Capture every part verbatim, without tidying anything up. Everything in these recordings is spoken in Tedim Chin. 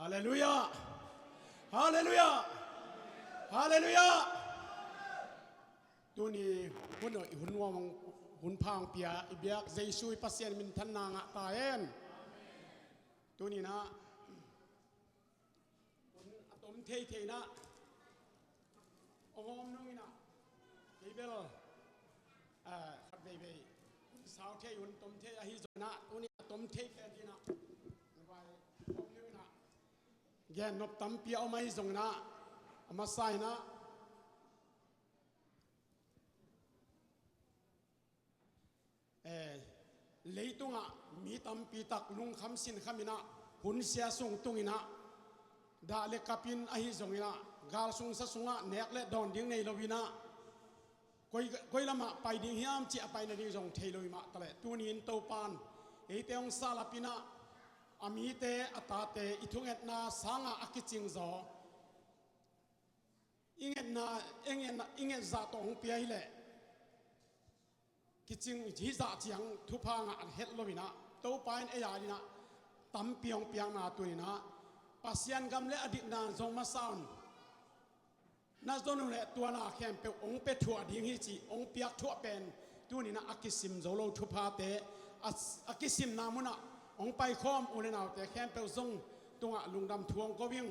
Halleluiah. Halleluiah. Halleluiah. Tuni hun, hun nuam, hun pha hong pia i biak Jesu i Pasian minthanna ngah ta hen. Tuni-in ah hun a tom theithei-in ah hong hawm nung in ah, kei bel, ah, khat veivei hun sau thei, hun tom thei ahi zongin ah, tuni a tom thei pen hi-in ah, na vai hawm nung in ah, gen nop tampi a om ahi zongin ah, a masa in ah, eh, leitungah mi tampi tak lungkham sinkham in ah, hun sia sung tung in ah, dah le kap in ahi zongin ah, gal sung sa sungah nek le dawn ding nei lo in ah, koi, koi lamah pai ding hiam cih a pai nading zong thei lo hi mah taleh, tuni-in Topa in eite hong salap in ah, a mite, a tate, i thungetna sangah a kicing zaw, i ngetna, i ngetna, i nget zah tawh hong pia hi leh, kicing hih zah ciang thupha ngah het lo in ah, Topa in ei a dingin ah tampi hong piakna tuni-in ah, Pasian gam le a dikna zong masa un, na zon uh leh tua na khempeuh hong pia thuah ding hi cih hong piak thuah pen, tuni-in ah a kisim zo lo thuphate, a, a kisimna munah hong paikhawm u le naute khempeuh zong tungah lungdam thu hong ko ing.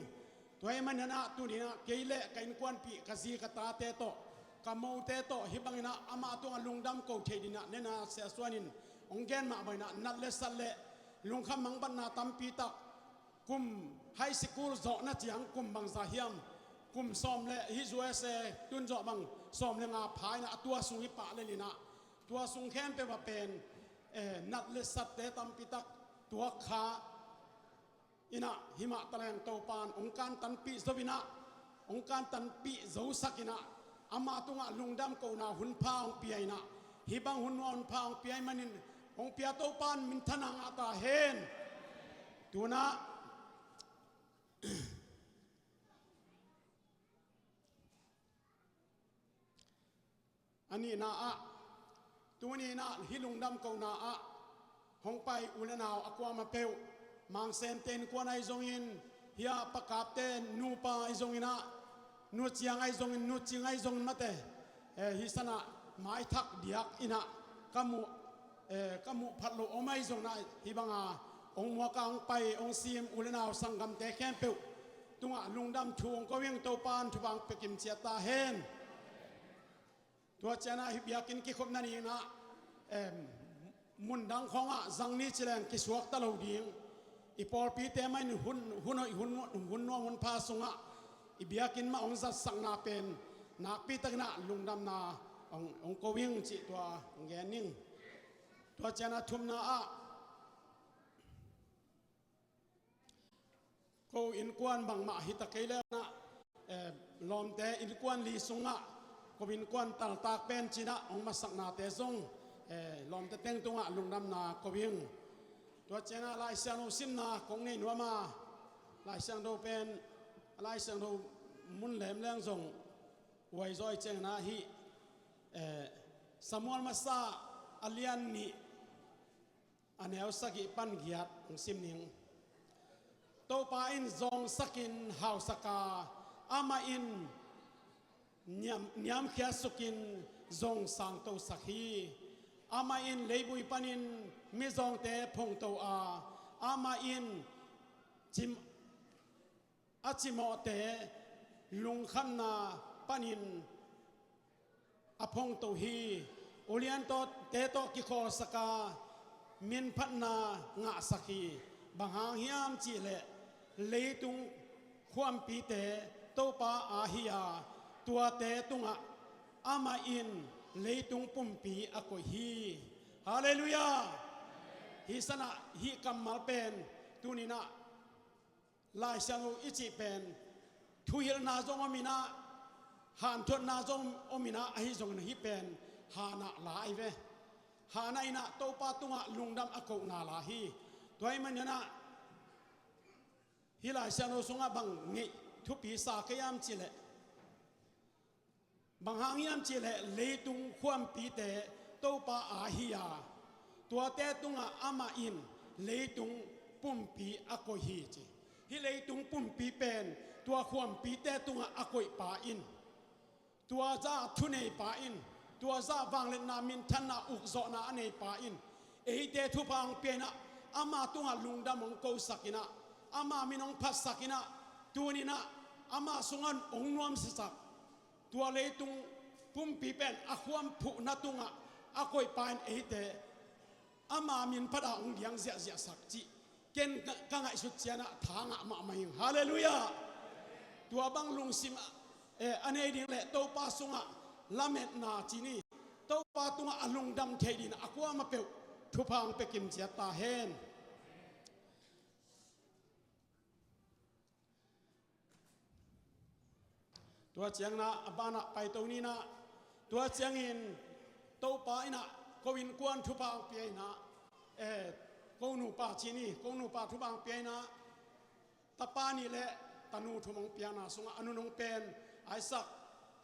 Tua ahih manin ah, tuni-in ah kei le ka innkuanpih, ka zi ka tate tawh, ka mote tawh, hih bangin ah amah tungah lungdam ko thei dingin ah, nena siasuan in hong gen mah bangin ah, nat le sat le lungkham mangbatna tampi tak, kum high school zawhna ciang kum bangzah hiam, kum sawm le, hih U S A tun zawh bang sawm le nga pha in ah, a tua sung i pah lel in ah, tua sung khempeuh ah pen, eh, nat le satte tampi tak tuak kha in ah, hih mah taleng Topa in hong kantanpih zo in ah, hong kantanpih zosak in ah, amah tungah lungdam kohna hun pha hong pia in ah, hih bang hun nuam hun pha hong pia ahih manin hong pia Topa in minthanna ngah ta hen. Tu-in ah a nihna ah, tuni-in ah hih lungdam kohna ah hong pai u le nau a kuamah peuh, Mang Sente innkuan ahi zongin, hih a Pa Kapte nupa ahi zongin ah, Nu Ciang ahi zongin, Nu Cing ahi zongin mate, eh, hih san ah maithak diak in ah ka muh, eh, ka muh phat lo om ahi zongin ah, hih banga hong muak a hong pai, hong sim u le nau sanggamte khempeuh tungah lungdam thu hong ko ing. Topa in thupha hong pia kim ciat ta hen. Tua ciangin ah hih biakinn kikhopna ni-in ah, em, mundang khawngah zang ni ci leng kisuakta lo ding. I pawlpite mah in hun, hun hoih, hun, hun nuam hun pha sungah i biakinn mah hong zatsakna pen nakpi takin ah lungdamna hong, hong ko ing cih tua hong gen ning. Tua ciangin ah thumna ah, ko innkuan bangmah hi ta kei leh na, eh, lawmte innkuan li sungah ko innkuan taltak pen ci-in ah hong masaknate zong, eh, lawmte teng tungah lungdamna ko ing. Tua ciangin ah Lai Siangtho simna kong nei nuam a, Lai Siangtho pen, Lai Siangtho mun lemleng zong huai zaw ahih ciangin ah hih, eh, Samuel masa a lian nih, a neu sagih pan giat hong sim ning. Topa in zawngsakin hausak a, amah in niam, niamkhiat sukin zong sangtosak hi. Amah in leivui panin mizawngte phongto a, amah in cim, a cimawhte lungkhamna panin a phongto hi. Uliante tawh kikhawlsak a, minphatna ngahsak hi. Bang hang hiam cihleh leitung khuampite Topa aa hi a, tuate tungah amah in leitung pumpi a koih hi. Halleluiah. Hih sanah hih kammal pen tuni-in ah Lai Siangtho i cih pen thuhilhna zong om in ah, hanthotna zong om in ah, ahi zongin hih pen Hannah la ahi ve. Hannah in ah Topa tungah lungdam a kohna la hi. Tua ahih manin ah hih Lai Siangtho sungah bang ngeih thupi sa ka hiam cihleh, bang hang hiam cihleh leitung khuampite Topa aa hi a, tuate tungah amah in leitung pumpi a koih hi ci. Hih leitung pumpi pen tua khuampite tungah a koihpa in, tua zah thuneipa in, tua zah vangliatna minthanna ukzawhna a neipa in eite thupha hong pia inah, ama tungah lungdam hong kosak inah, ama min hong phatsak inah, tuninah ama sungah hong nuamsiasak, tua leitung pumpi pen a khuam phuhna tungah a koihpa in eite ama min phat a hong diang ziahziahsak cih ken ka, ka ngaihsut cianah tha ngah mahmah ing. Halleluiah. Tua bang lungsim a, eh, a nei ding le Topa sungah lametna ci ni, Topa tungah a lungdam thei dingin a kuamah peuh thupha hong pia kimciat ta hen. Tua cianginah a banah paito ninah, tua ciangin Topa inah ko innkuan thupha hong pia inah, eh, ko nupa ci ni, ko nupa thupha hong pia inah, tapa nih le tanu thum hong piakna sungah a nunung pen Isaac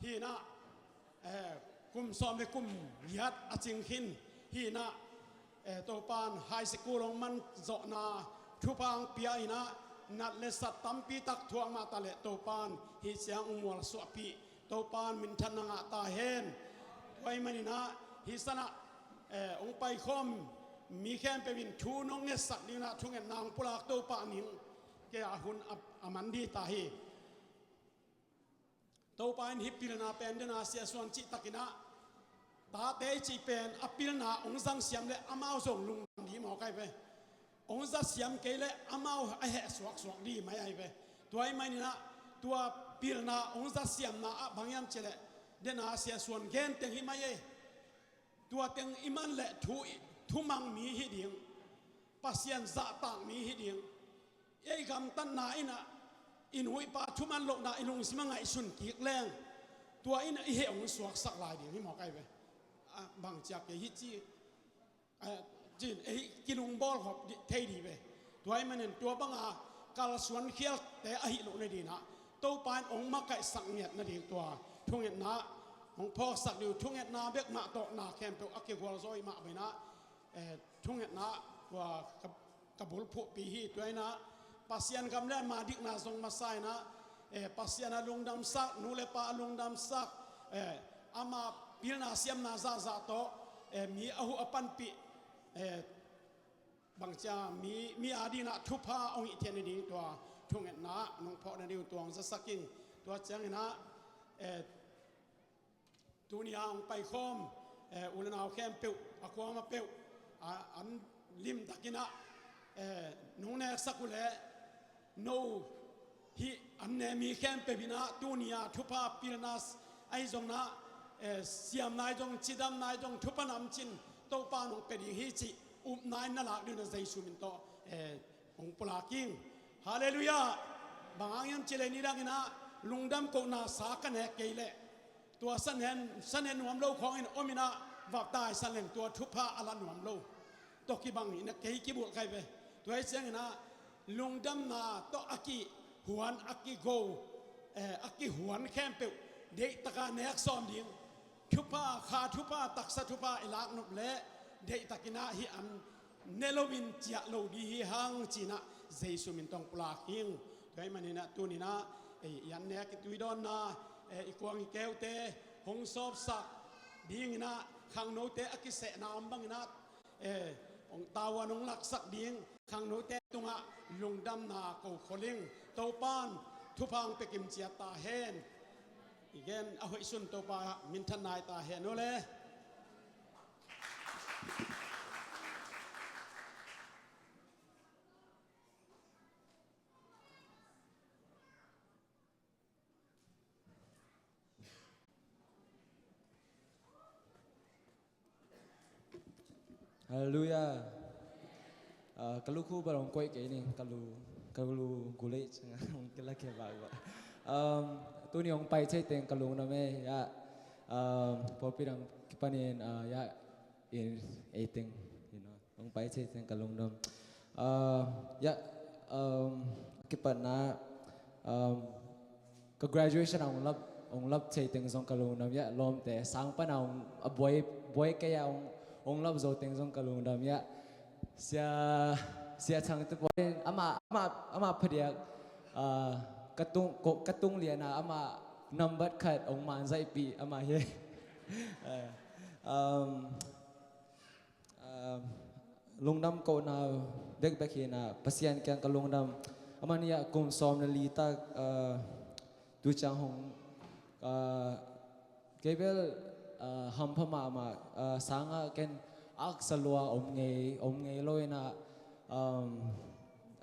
hi inah, eh, kum sawm le kum giat a cing khin hi inah, eh, Topan high school hong man zawhna thupha hong pia inah, nat le sat tampi tak thuak mah ta le Topan hih ciang hong mualsuahpih, Topan minthanna ngah ta hen. Tua ahih maninah hih sanah, eh, hong paikhawm mi khempeuh in thu nong ngetsak dinginah thungetna hong pulak Topa ning kei a hun a, a man dih ta hi. Topa in hih pilna pen dena siasuan cihtakinah, tate i cih pen a pilna hong zangsiam le amau zong lungdam dih mawk ahi ve. Hong zasiam kei le amau a heh suaksuak dih mai ahi ve. Tua ahih maninah tua pilna hong zasiamna ah bang hiam cih leh, dena siasuan genteng hi mai ei. Tua teng i man le thu, thumang mi hi ding, Pasian zahtak mi hi ding. Ei gamtatna inah i nu i pa thuman lohna i lungsim a ngaihsun kik leng, tua inah i heh hong suaksak lai ding hi mawk ahi ve. Ah, bang ciak kei hi ci, ah, cin ei kilungbawl khop thei dih ve. Tua ahih manin tua banga kalsuan khialte ahi loh nadinah Topa in hong makaihsak ngiat nading tua thungetna hong phawksak dih uh. Thungetna bek mah tawh na khempeuh a kigualzaw ih mah bangin ah, eh, thungetna tua ka, ka bulphuhpi hi. Tua inah Pasian gam le ama dikna zong masa inah, eh, Pasian a lungdamsak, nu le pa a lungdamsak, eh, ama pilna siamna zahzah tawh, eh, mi a huh a panpih, eh, bangcia mi, mi a dinah thupha hong hih theih nading tua thungetna nong phawk nading tua hong zasak ing. Tua cianginah, eh, tuni a hong paikhawm, eh, u le nau khempeuh, a kuamah peuh, a, an limtakinah, eh, nong neksak uh leh, no hih an ne mi khempeuh inah tuni a thupha pilna ahi zonginah, eh, siamna ahi zong, cidamna ahi zong, thupha namcin Topa nong pia ding hi cih upna in na lak dingin Jesu min tawh, eh, hong pulak ing. Halleluiah. Bang hang hiam cih leh nidanginah lungdam kohna sa ka nek kei leh, tua sa nen, sa nen nuam lo khawngin om inah vak taisan leng tua thupha a la nuam lo. Tua kibang inah kei kibulh kai ve. Tua hi cianginah lungdamna tawh a kihuan, a kigo, eh, a kihuan khempeuh deihtaka nek sawm ding. Thupha, kha thupha, taksa thupha i lak nop leh deihtakinah hih an ne loin ciah lo dih hi hang cinah Jesu min tawh hong pulak ing. Tua ahih maninah tuninah, eh, i an nek i tuidawnna, eh, i kuang i keute hong sawpsak dinginah khangnote a kisehna om banginah, eh, hong tavuan hong laksak ding khangnote tungah lungdamna ko khol ing. Topan thupha hong pia kimciat ta hen. I gen a hoih sun Topa minthanna hi ta hen aw le. Halleluiah. Ah, ka lu khu bang hong koih kei ning, ka lu, ka lu gulei cang hong kila kei bak bak. Um, tuni hong pai thei teng ka lungdam e, ya. Um, pawlpi dang kipanin, ah, ya, in ei teng, you know, hong pai thei teng ka lungdam. Ah, ya, um, kipatna, um, ka graduation a hong lap, hong lap thei teng zong ka lungdam, ya, lawmte sang pan a hong, a buai, buai kei a hong, hong lap zo teng zong ka lungdam, ya. Sia, Sia Chang te buai, ama, ama, ama phadiak, Ah, ka tung, ko, ka tung liana amah nambat khat ong manzaihpih amah hi. Ah, um, ah, lungdam kohna bekbek hina Pasian kiang ka lungdam. Amah nih ah kum sawm le li tak, ah, tu ciang hong, ah, kei bel, ah, hampha mahmah, ah, sangah ken aksa lua om ngei, om ngei lo ina, um,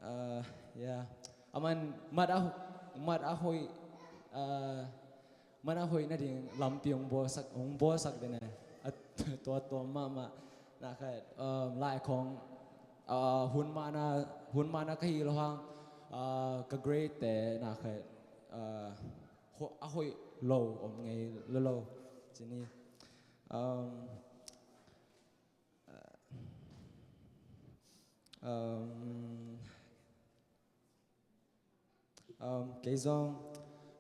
ah, yeah. Aman mat a, mat a hoih, ah, mat a hoih nading lampi hong bawlsak, hong bawlsak den e. A tua tua mahmah na khat, um, lai khong, ah, hun mahna, hun mahna ka hi lo hang, ah, ka grade te na khat, ah, ho-, a hoih lo om ngei lo lo. Cini, um, uh, um, um, kei zong,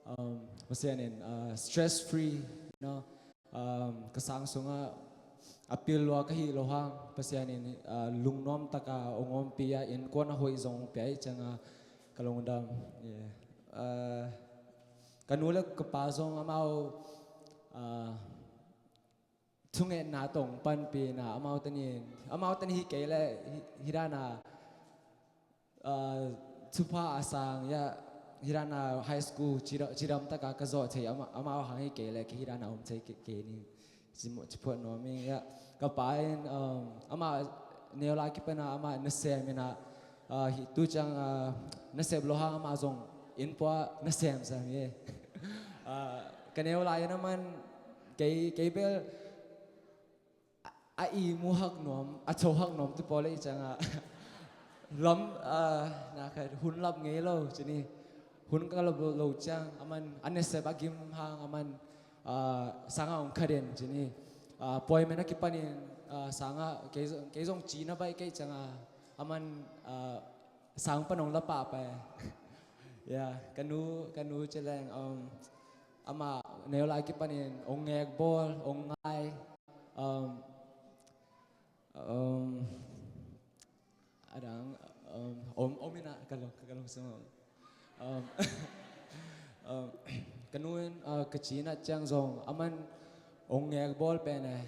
um, Pasian in, uh, stress free, you know, um, ka sang sungah a pil lua ka hi lo hang Pasian in, uh, lungnuam taka ong ompih a, innkuan a hoih zong ong pia i cianga ka lungdam. Yeah. Uh, ka nu le ka pa zong amau, ah, thungetna tawh ong panpihna amau tenin, amau ten hi kei le hi, hi dana, ah, thupha a sang ya, hi dana high school cida, cidam taka ka zawh thei ama, amau hang hi kei le kei hi dana om thei kei, kei ni. Ci mo, ci phuat nuam ing ya. Ka pa in, um, ama neu lai kipana ama nasem ina, ah, hi tu ciang, ah, nasep lo hang ama zong inn pua nasem sam ye. Ah, ka neu lai ina man kei, kei bel a, a i mu hak nuam, a cho hak nuam tu pawle i cianga lam, ah, na khat hun lap ngei lo cini. Hun ka lap lo ciang aman a nasep a gim hang aman, ah, sanga ong khaden cini. Ah, puaimen a kipanin, ah, sanga kei, kei zong cina bai kei cianga aman, ah, sang pan ong la pahpah e. Ya, ka nu, ka nu ci leng, um, ama neu lai kipanin ong ngek bawl, ong ngai, um, um, adang, um, om, om ina ka lung, ka lung sung. Um, um, ka nu in, uh, ka cina ciang zong aman ong ngek bawl pen e,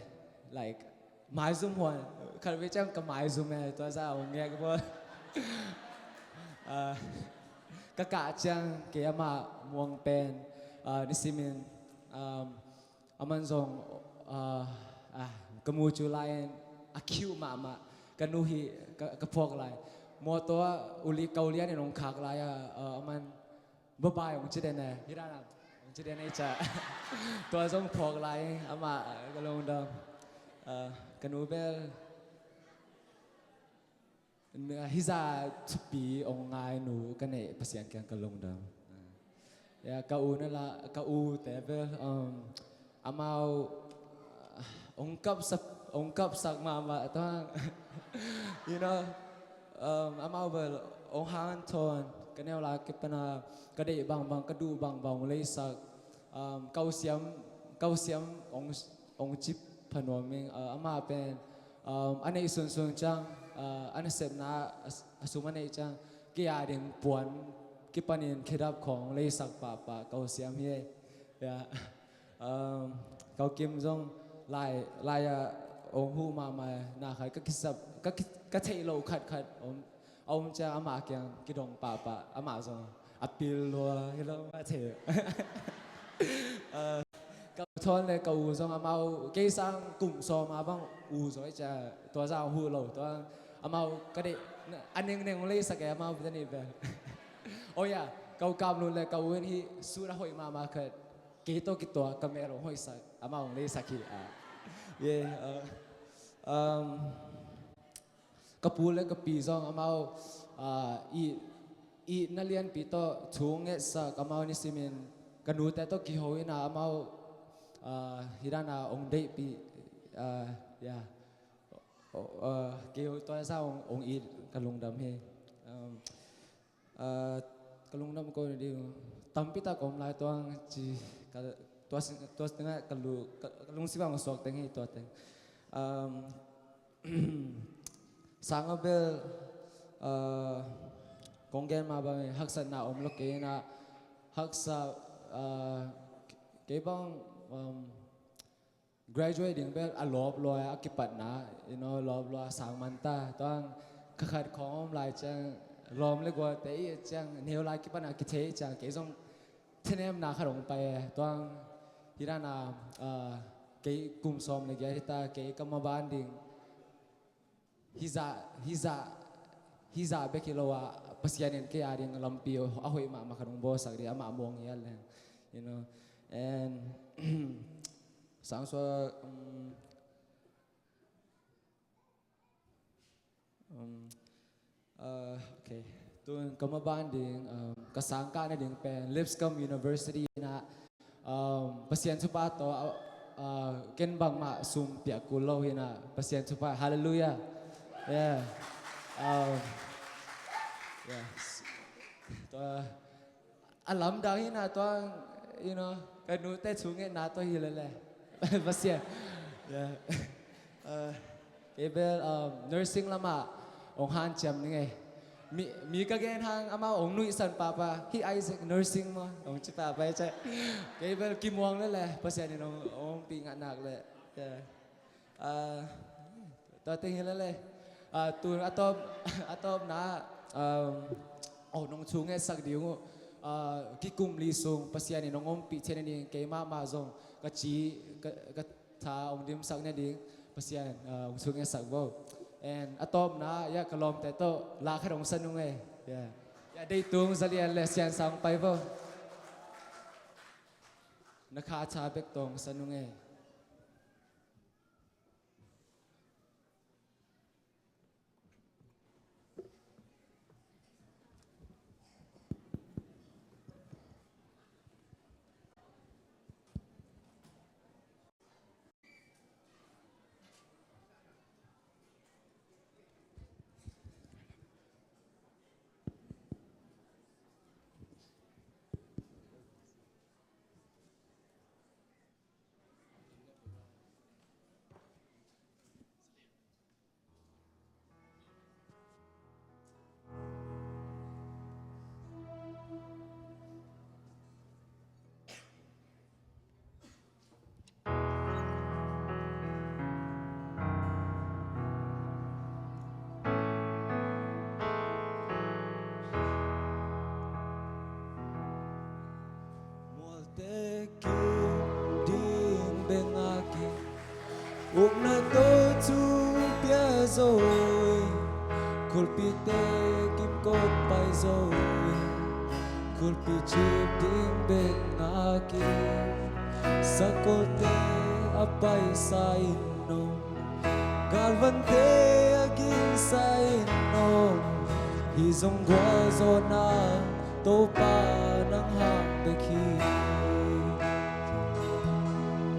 like, maizum huan, khalvei ciang ka maizum e, tua za ong ngek bawl. Ah, ka kah ciang kei ama muang pen, ah, nisimin, um, aman zong, ah, ah, ka mu cu lai in a cute mahmah, ka nu hi ka, ka phawk lai. Mawtaw a uli, ka ulian in ong khak lai a, ah, aman Bye bye, ong ci den e. Hi dan a, ong ci den e i ca. Tua zong phawk lai, ama, ka lungdam. Ah, ka nu bel. Hi za thupi ong ngai nu ka neih Pasian kiang ka lungdam. Ah. Ya, ka u na la, ka u te bel, um, amau, ah, ong kapsak, ong kapsak mahmah tuang. You know, um, amau bel ong hanthawn, ka neu lai kipana, ka deih bangbang, ka duh bangbang ong leisak, um, ka u siam, ka u siam ong, ong cip phanuam ing, uh, amah pen, um, a neih sunsun ciang, uh, a nasepna a, a sum a neih ciang, kei a ding puan kipanin khedap khong leisak pahpah, ka u siam hi. Ya. Um, ka u Kim zong lai, lai a ong huh mahmah, na khai ka kisap, ka ki, ka theih lo khatkhat om, a om cia amah kiang kidong pahpah, amah zong a pil lua hi lo mah thei. Uh, ka u Thawn le ka u zong amau kei sang kum sawm a bang u zaw i cia, tua za ong huh lo, tua amau ka deih a nengneng ong leisak e, amau bia ni bel. Oh ya, ka u Kam Lun le ka u in hi sut a hoih mahmah khat. Kei tawh kituak ka mel ong hoihsak, amau ong leisak hi a. Ye, uh, um, ka pu le ka pi zong amau, uh, i, i na lianpi tawh thu ong ngetsak, amau nisimin ka nute tawh kiho ina amau, uh, hi dan a ong deihpih, uh, ya. Oh, uh, kei tua sa ong, ong it ka lungdam hi. Um, Ah, ka lungdam ko na ding tampi tak om lai tuang ci ka, tua, tua tengah ka lu, ka, ka lungsim a suak teng hi tua teng. Um, sanga bel, ah, kong gen mah bangin haksatna om lo kei inah, haksa, ah, kei bang, um, graduate ding bel a lawp lua a kipatna, you know, lawp lua sang man ta. Tuang kha khat khawng om lai ciang, lawm le gualte i ciang, neu lai kipatna kithei ciang, kei zong thanemna khat hong pai e. Tuang hi dana, ah, kei kum sawm le giat hi ta, kei ka maban ding hizah, hizah, hizah bek hi lo a, Pasian in kei a ding lampi a hoih mahmah khat hong bawlsak ding, amah muang hial leng, you know. And sang sua, um, um, uh, okay. Tun ka maban ding, um, ka sangkah nading pen Lipscomb University inah, um, Pasian thupha tawh, uh, uh, ken bangmah sum piak kul lo hinah, Pasian thupha, hallelujah. Yeah. Um, yes. Tua, a lamdang hinah tuang, you know, ka nute thungetna tawh hi lele. Pasian. Yeah. Uh, Kei bel, um, nursing lamah hong hanciam ning ei. Mi, mi ka gen hang amau hong nuihsan pahpah, hi Isaac nursing maw, hong ci pahpah ei ceh. Kei bel kimuang lele, Pasian in hong, hong pi ngah nak le. Yeah. Ah, tua teng hi lele. Ah, tun a tawp, a tawpna, um, oh, nong thungetsak ding uh. Ah, kikum li sung Pasian in hong ompih thei nading, kei mahmah zong ka ci, ka, ka tha hong dimsak nading Pasian, ah, hong thungetsak vo. And a tawpna, ya, ka lawmte tawh la khat hong sa nung ei. Ya. Ya, deitung zalian le siansa hong pai vo. Na kha tha bek tawh hong sa nung ei. Mualte kim ding bek ngak in, upna tawh thu pia zo in, kulpite kim kawk pai zo in, kulpi cip ding bek ngak in, sakolte a paisa in om, galvante a gingsa in om, hih zong gualzawhna Topa nang hang bek hi.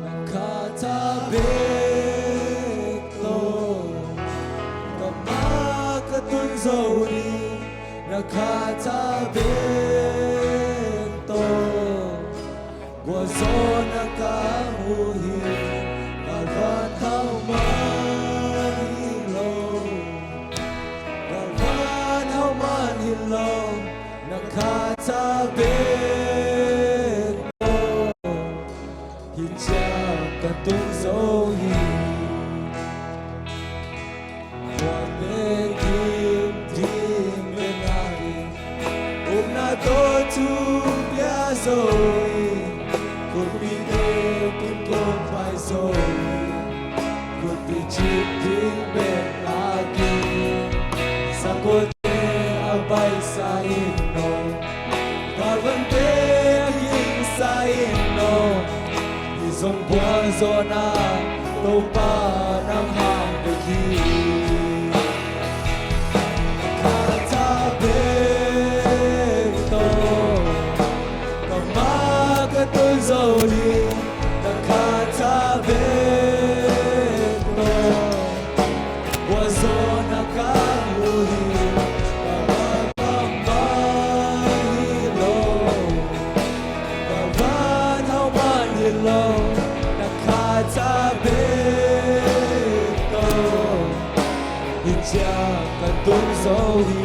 Na kha tha bek tawh ka ma ka tun zo ding, na kha tha bek tawh gualzawhna ka mu hi. Galvan hau man hi lo, galvan hau man hi lo, na kha tha bek tawh hih ciang ka tung zo hi. Mualte kim ding bek ngak in, upna tawh thu pia zo in, kulpite kim kawk pai zo in, kulpi cip ding bek ngak in, sakolte a paisa in om, galvante a gingsa in om, hih zong gualzawhna Topa nang hang bek hi. Kha tha bek tawh ka ma ka tun zo ding, na kha tha bek tawh gualzawhna ka mu hi. Ka ma bang bang hi lo, galvan hau man hi lo, na kha tha bek tawh hih ciang ka tung zo hi.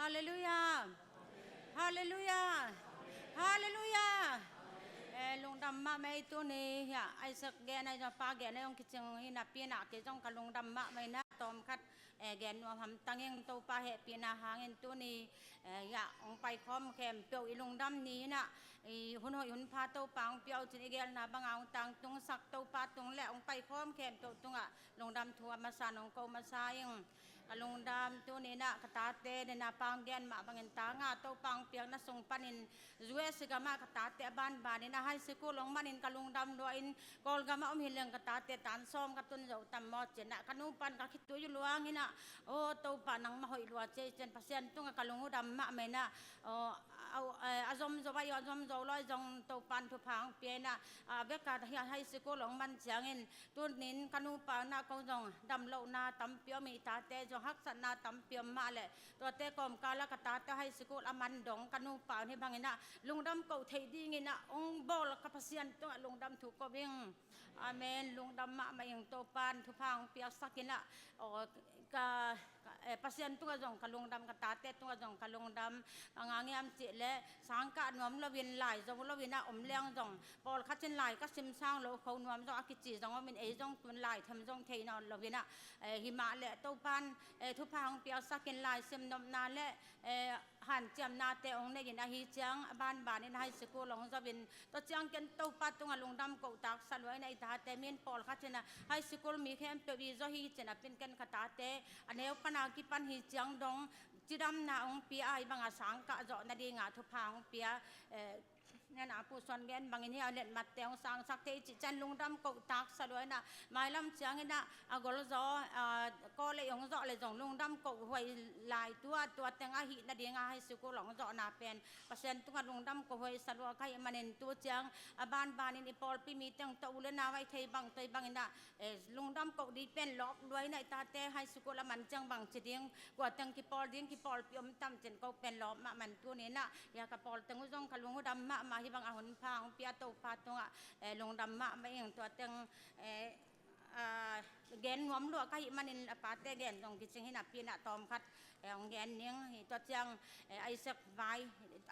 Halleluiah. Halleluiah. Halleluiah. Eh, lungdam mahmah ei tuni hiah Isaac gen ahi zong pa gen ahi zong kicing hi napi nah kei zong ka lungdam mahmah inah tawmkhat eh, gen nuam hamtang ing. Topa hehpihna hangin tuni eh, hiah hong paikhawm khempeuh i lungdam ni inah i hun hoih hun pha Topa hong pia uh cin i gelna banga hong tangtungsak Topa tung le hong paikhawm khempeuh tungah lungdam thu a masa nong ko masa ing. Ka lungdam tuni inah ka tate nena pang gen mah bangin ta nga Topa hong piakna sung panin U S gamah ka tate a banbanin a high school hong manin ka lungdam lua in Kawlgamah om hileng ka tate tan sawm ka tun zo tam maw cinah ka nupan ka khitui luang inah aw Topa nangmah hoih lua cia i cin Pasian tungah ka lung uh dam mahmah inah aw a zomzo ahi aw a zomzo lawi zong Topan thupha hong pia inah a beka high school hong man ciangin Tunin ka nupa na kong zong damlohna tampi om i tate zong haksatna tampi om mah leh tuate kawmkala ka tate high school a man dong ka nupa hi bangin ah lungdam koh theih dingin ah hong bawl ka Pasian tungah lungdam thu ko ing. Amen. Lungdam mahmah ing Topan thupha hong piaksak in ah aw ka ka, eh, Pasian tungah zong ka lungdam, ka tate tungah zong ka lungdam. Bang hang hiam cih leh sangkah nuam loin lai zo loin ah om leng zong pawlkhat in lai ka sim sang lo kho nuam zong a kici zong om in ei zong tun lai them zong thei nawn loin ah, eh, hi mah leh Topan eh, thupha hong piaksak in lai sim nopna leh eh, hanciamnate hong nei in ahi ciang a banban in high school hong zo in Tua ciang ken Topa tungah lungdam koh taksa lua in ah i tate min pawlkhat in ah high school mi khempeuh i zaw hi cin a pin ken ka tate a neu pan a kipan hi ciang dong cidamna hong pia a i bangah sangkah zawh nadingah thupha hong pia. Eh, nena Pu Suan gen bangin hi a letmatte hong sangsak thei cih ciang lungdam koh taksa lua in ah mailam ciangin ah a gol zaw, ah, kawl ei hong zawh le zong lungdam koh huai lai tua, tua teng ahih nadinga high school hong zawhna pen Pasian tungah lungdam koh huai sa lua ka hih manin tu ciang a banbanin i pawlpi mi teng tawh u le nau a i thei bang tawh i bangin ah, eh, lungdam koh ding pen lawp lua in ah i tate high school a man ciang bang ci ding, kua teng kipawl ding kipawlpi om tam cin ko pen lawp mahmah in tunin ah, hia ka pawl teng uh zong ka lung uh dam mahmah hi bang a hun pha hong pia Topa tungah, eh, lungdam mahmah ing tua teng, eh, ah, gen nuam lua ka hih manin a pate gen zong kicing hi napi nah tawmkhat, eh, hong gen ning hi tua ciang, eh, Isaac vai,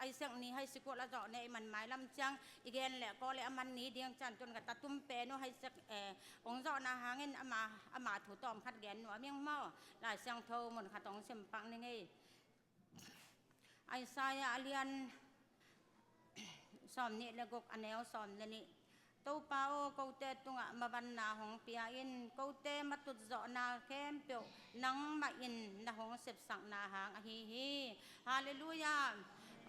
Isaac ni high school a zawh ne i man mailam ciang i gen leh kawl leh a man ni ding cian tun ka tatum pen uh Isaac, eh, hong zawhna hangin ama, ama thu tawmkhat gen nuam ing maw? Lai Siangtho mun khat hong sim pak ning ei. Isaiah a lian sawm nih le guk a neu sawm le nih. Topa aw, kote tungah mavanna hong pia in, kote matut zawhna khempeuh nangmah in na hong sepsakna hang ahi hi. Halleluiah.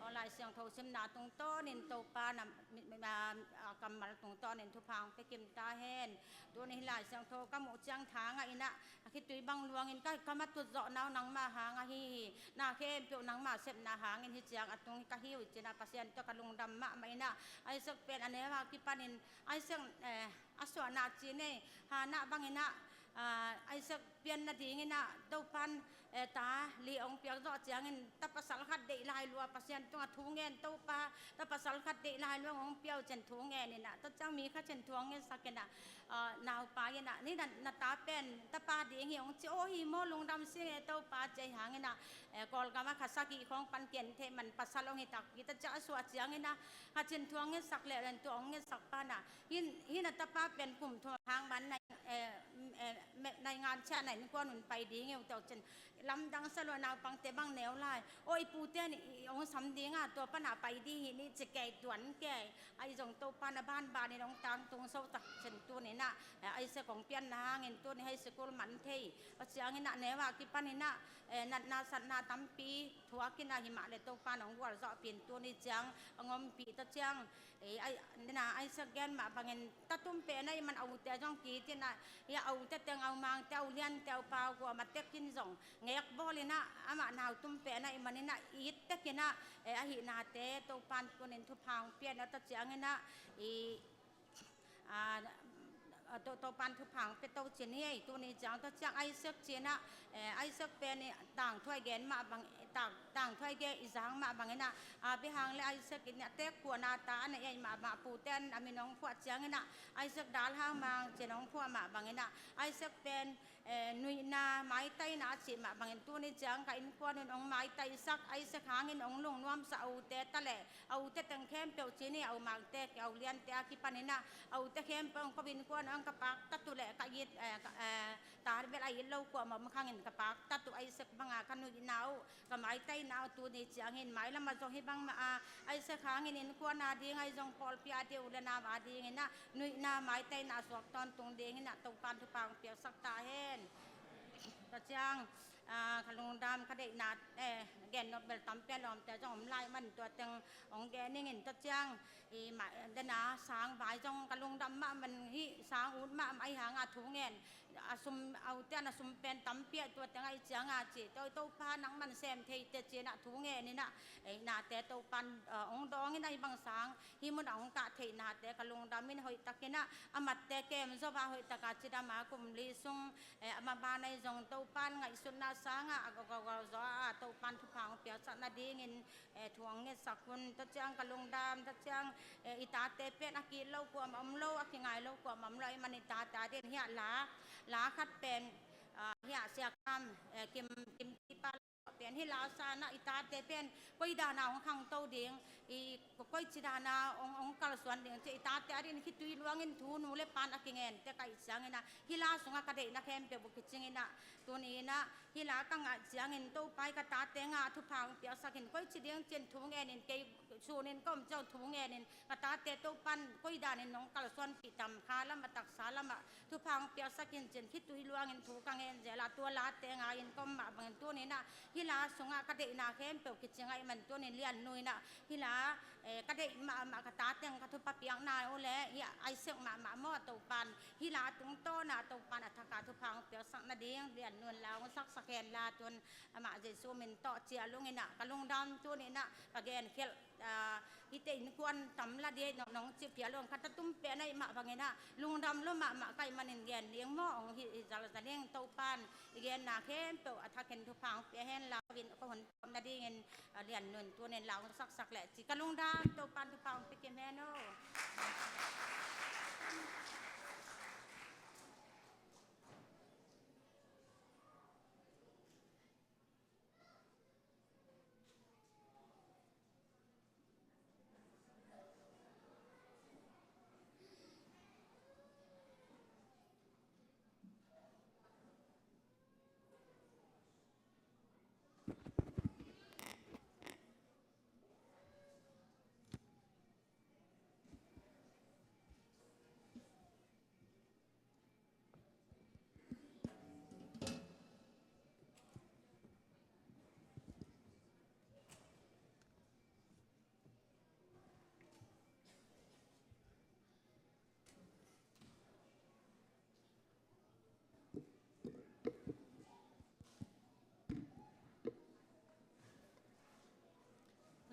Aw, Lai Siangtho simna tungtawnin Topa na mi, mi, a, a kammal tungtawnin thupha hong pia kim ta hen. Tuni hi Lai Siangtho ka muh ciang tha ngah in ah a khitui bang luangin ka, ka matut zawhna uh nangmah hang ahi hi. Na khempeuh nangmah sepna hangin hi ciang a tung ka hi uh cin ah Pasian tawh ka lungdam mahmah in ah Isaac pen a neu a kipanin Isaac, eh, a suahna ci nei hanah bangin ah, ah, Isaac pian nadingin ah Topan, eh, ta li hong piak zawh ciangin ta pasal khat deih lai lua Pasian tungah thu ngen Topa ta pasal khat deih lai lua hong pia uh cin thu ngen in ah tua ciang mi khat cin thu hong ngensak in ah, ah, naupa in ah ni na, na ta pen tapa ding hi hong ci aw hi maw lungdam sing e Topa ci ahi hangin ah, eh, Kawlgam a kha sagih khawng pan kian theih man pasal hong hi takpi ta ciang a suah ciangin ah khat cin thu hong ngensak leh len tua hong ngensak pan ah hin, hin a tapa pen kum thum hang man na, eh, eh, me, nai ngan ciah na innkuan un pai ding e uh tawh cin lamdang sa lua naupangte bang neu lai aw i pute nih i hong sam ding a tua pan ah pai ding hi nih ci kei tuan kei. Ahi zong Topa na banbanin hong tangtung so tak cin tunin ah, eh, Isaac hong pianna hangin tuni high school man thei. Tua ciangin ah neu a kipanin ah, eh, natna satna tampi thuakin ah hi mah leh Topan hong gualzawhpih in tuni ciang hong ompih ta ciang, eh, ai, na Isaac gen mah bangin tatum pen ah i man a ute zong kitin ah, hia a ute teng a umangte a uliante a upa uh guam a tekin zong ngek bawlin ah amah nautum pen ah i manin ah it tekin ah, eh, ahihnate Topan tunin thupha hong pian ah tua ciangin ah i, ah, ah, to, Topan thupha hong pia to cin hi ei tuni ciang tua ciang Isaac cin ah, eh, Isaac pen i tangthuai gen mah bang, tang, tangthuai gen i zang mah bangin ah, ah, bihang le Isaac in ah tekkuana ta a neih ei mah mah puten a min hong phuah ciangin ah Isaac dalhang mang cin hong phuah mah bangin ah Isaac pen eh, nuihna, maitaina a cih mah bangin tuni ciang ka innkuan un hong maitaisak, Isaac hangin hong lungnuamsak a ute ta leh, a ute teng khempeuh ci ni, a u mangte, a u liante a kipanin ah, a ute khempeuh hong ko innkuan hong ka paktat uh leh, ka it, eh, ka, eh, ta bel a it lo kuamah om khangin ka paktat uh, Isaac banga ka nuihna uh, ka maitaina uh tuni ciangin mailam ah zong hih bangmah a, Isaac hangin innkuan a ding ahi zong pawlpi a ding u le nau a dingin ah nuihna maitaina a suak tawntung dingin ah Topan thupha hong piaksak ta hen. Tua ciang, ah, ka lungdam ka deihna, eh, gen nop bel tampi a lawmte zong om lai man tua teng hong gen ning in tua ciang, i mah, dena sang vai zong ka lungdam mahmah hi, sang ut mahmah ahi hanga thu ngen, a sum, a ute in a sum pen tampi ah tua teng ahi cianga ci, Topa nangman sem thei teh ci-in ah thu ngen in ah, eh, nate Topan, eh, hong dawng in ah hih bang sang hih mun ah hong kah theih nate ka lungdam in hoih takin ah, a matte kem zo a hoih taka cidam a kum li sung, eh, a maban ahi zong Topan ngaihsutna sanga a gawgawgaw zaw a Topan thupha hong piaksak nadingin, eh, thu hong ngetsak un. Tua ciang ka lungdam, tua ciang, eh, i tate pen a ki-it lo kuamah om lo, a kingai lo kuamah om lo ahih man i tate a dingin hiah la, la khat pen, ah, hiah Sia Kam, eh, Kim, Kim Tipa pen hih la san ah i tate pen koi dana hong khangto ding, i koici dana hong, hong kalsuan ding ci, i tate a dingin khitui luangin thu nu le pan a kingen tek ahih ciangin ah hih la sungah ka deihna khempeuh uh kicingin ah tuni in ah hih la ka ngah ciangin Topa i ka tate ngah thupha hong piaksak in, koici ding ci-in thu ngenin, kei sunin ka om ciang thu ngenin ka tate Topan koi danin nong kalsuanpih tam, kha lamah taksa lamah thupha hong piaksak in ci-in khitui luangin thu ka ngen zel a, tua late ngai-in ka om mah bangin tuni in ah hih la sungah ka deihna khempeuh kicing ahih man tunin Lian Nu in ah hih la, eh, ka deih mahmah ka tate teng ka thupha piakna uh leh hih Isaac mahmah maw Topan hih la tungtawn ah Topan a thak a thupha hong piaksak nading Lian Nu in la hong saksak hen la, tun amah Jesu min tawh ci-in lungin ah ka lungdam, tuni in ah ka genkhelh, ah, hihte innkuan tam la ding nong, nong cih phial ung, ka tatum pen ahih mah bangin ah lungdam lua mahmah ka hih manin gen ding maw, hong hi, hi zalzal ing. Topan i genna khempeuh a thakin thupha hong pia hen la, ka hun tawm nadingin, ah, Lian Nu in tunin la hong saksak leh ci, ka lungdam, Topan thupha hong pia kim hen aw.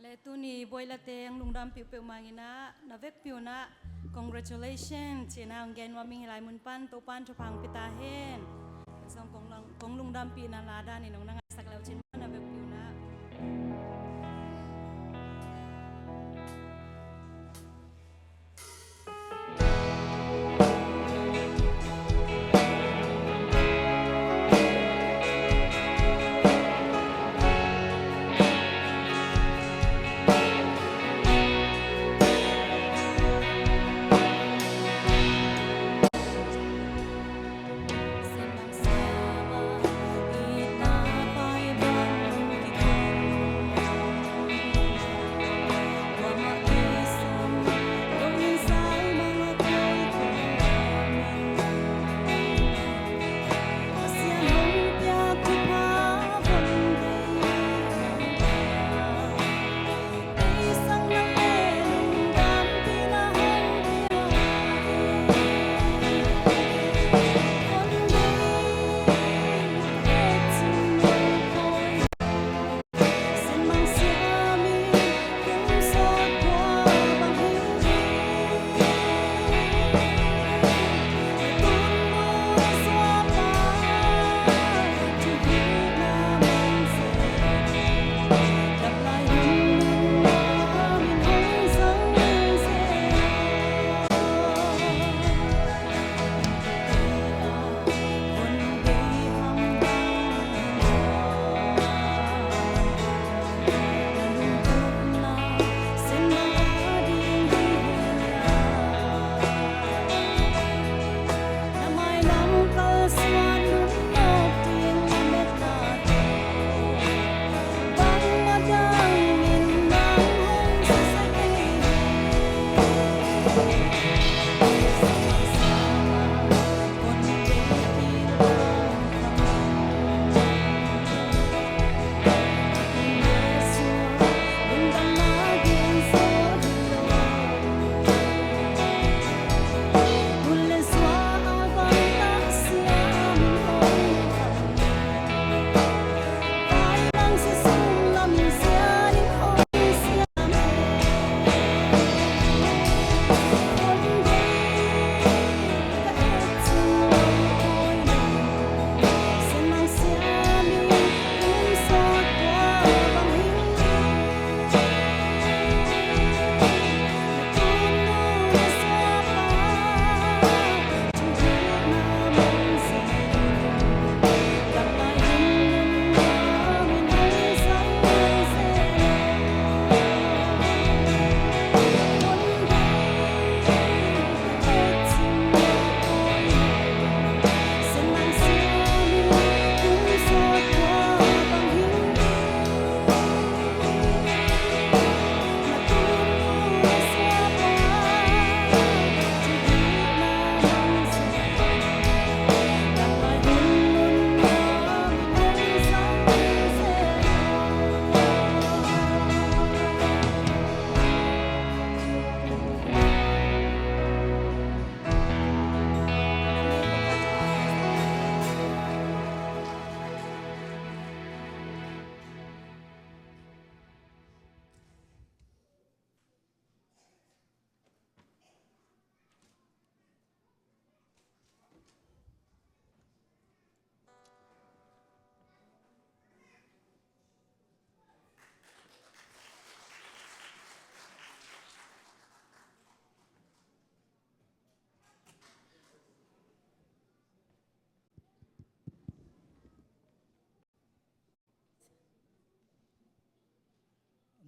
Le tuni buai late hong lungdampih uh peuhmah in ah, na vekpi un ah congratulations ci-in ah hong gen nuam ing. Hih lai mun pan Topan thupha hong pia ta hen. Zong kong lung-, kong lungdampihna la danin hong na ngaisak le uh cin, na vekpi un ah.